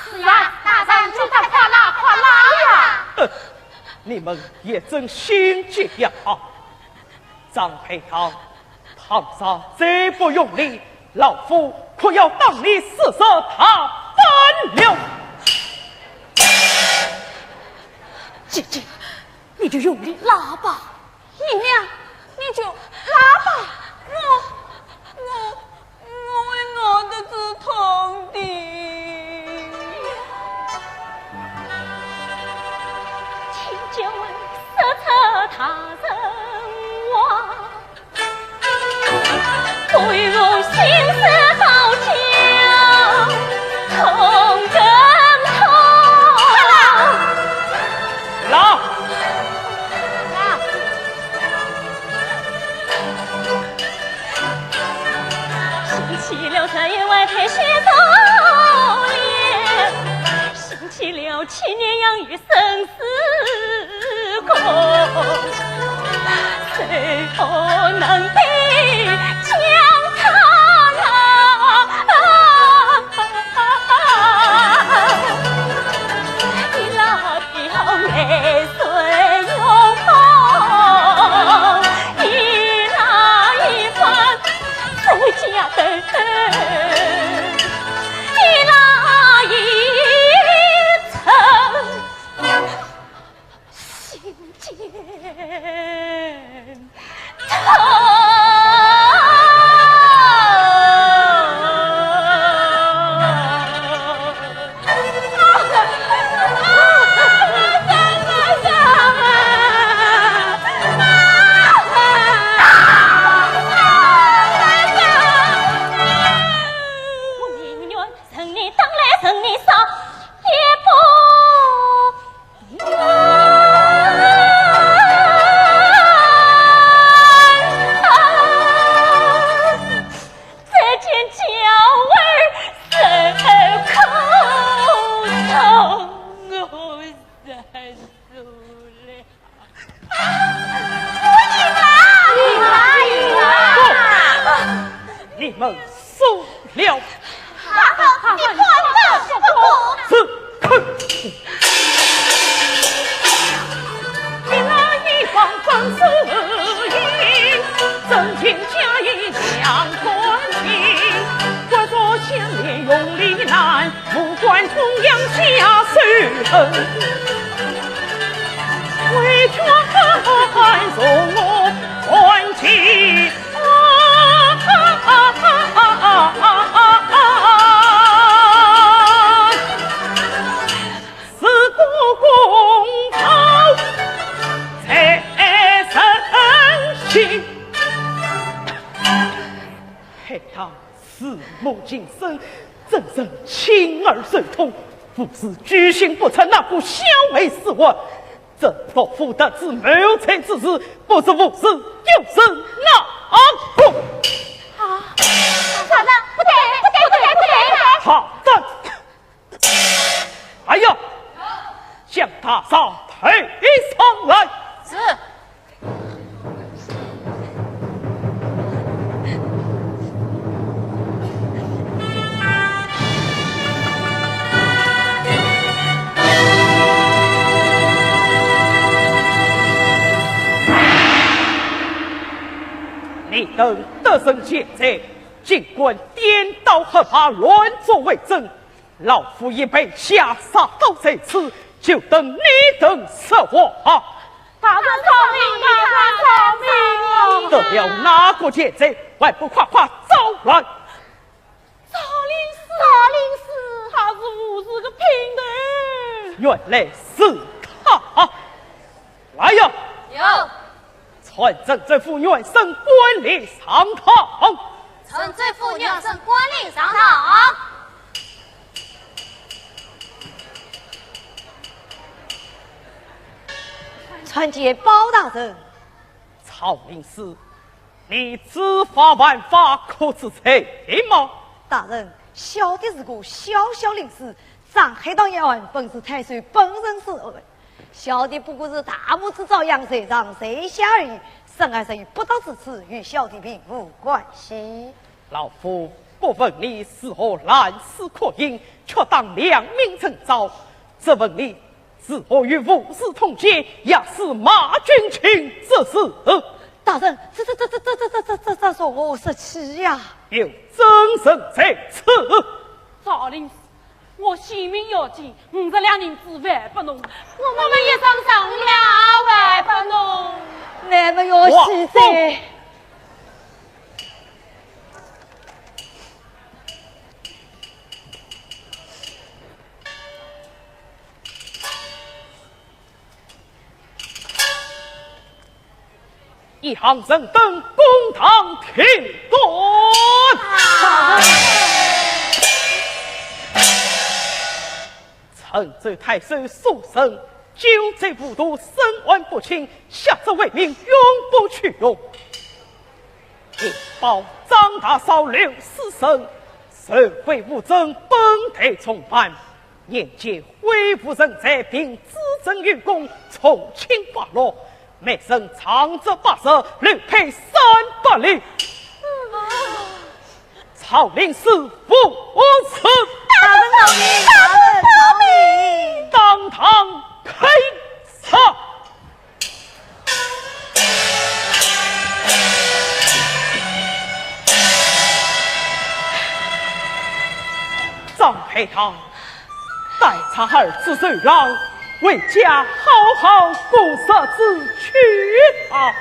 是啊，大人就快快拉，快拉呀！哼，你们也真心机呀！张培堂，倘若再不用力，老夫可要打你四十大板了！姐姐，你就用力拉吧。 姨娘，你就拉吧，我，我，我会熬得止痛的。他人话，不如心似宝剑，同根痛。老，老，想起了这夜外滩雪中莲，想起了七年养育生死功。 谁不能比将他难？你那一行泪水永红，你那一番手家灯，你那一程 心间痛。我宁愿任你打来任你杀，也不 你们输了。 是，哼。海棠四目金生，怎忍亲儿受痛？父子居心不称，哪个孝为师还？ 这老夫得知谋财之事，不是无事，就是哪个？啊，大人，不对，不对，不对，不对！好的。哎呀，将他上台上来。是。 你等得胜前去，尽管点刀喝杀，乱作为真。 老夫已被下杀到在此，就等你等说话。大人饶命，大人饶命啊！得了哪个贱贼，还不快快招来！赵令史，赵令史，他是武士的姘头。原来是他。 来呀！有。传镇州府县令官吏上堂。传州府县令官吏上堂。参见包大人。赵令史，你知法犯法，可知罪名吗？大人，小的是个小小令史， 上海当县衙本是太守本人所案，小的不过是大拇指照样，谁上谁下而已，审案审于不到此处，与小的并无关系。老夫不问你是何烂死苦因，却当良民征召，只问你是何与武士通奸，也是马君卿之事。大人，这这这这这这这这这这，容我说起呀。有证人在此。赵令史， 我性命要紧，五十两银子还拨侬，我们一生受了还拨侬。那么要死哉。一行人等公堂听断。陈州太守苏生，久在无度，身患不轻，下旨为民永不取用。一包张大嫂刘思成，受贿无证，本罪重犯。 年间挥舞人才，并资助有功，从轻发落，每人杖责八十，律赔三百两。曹令师无罪。大人饶命，大人饶命！当堂开杀。 张海棠，带着儿子受伤，回家好好过日子去吧。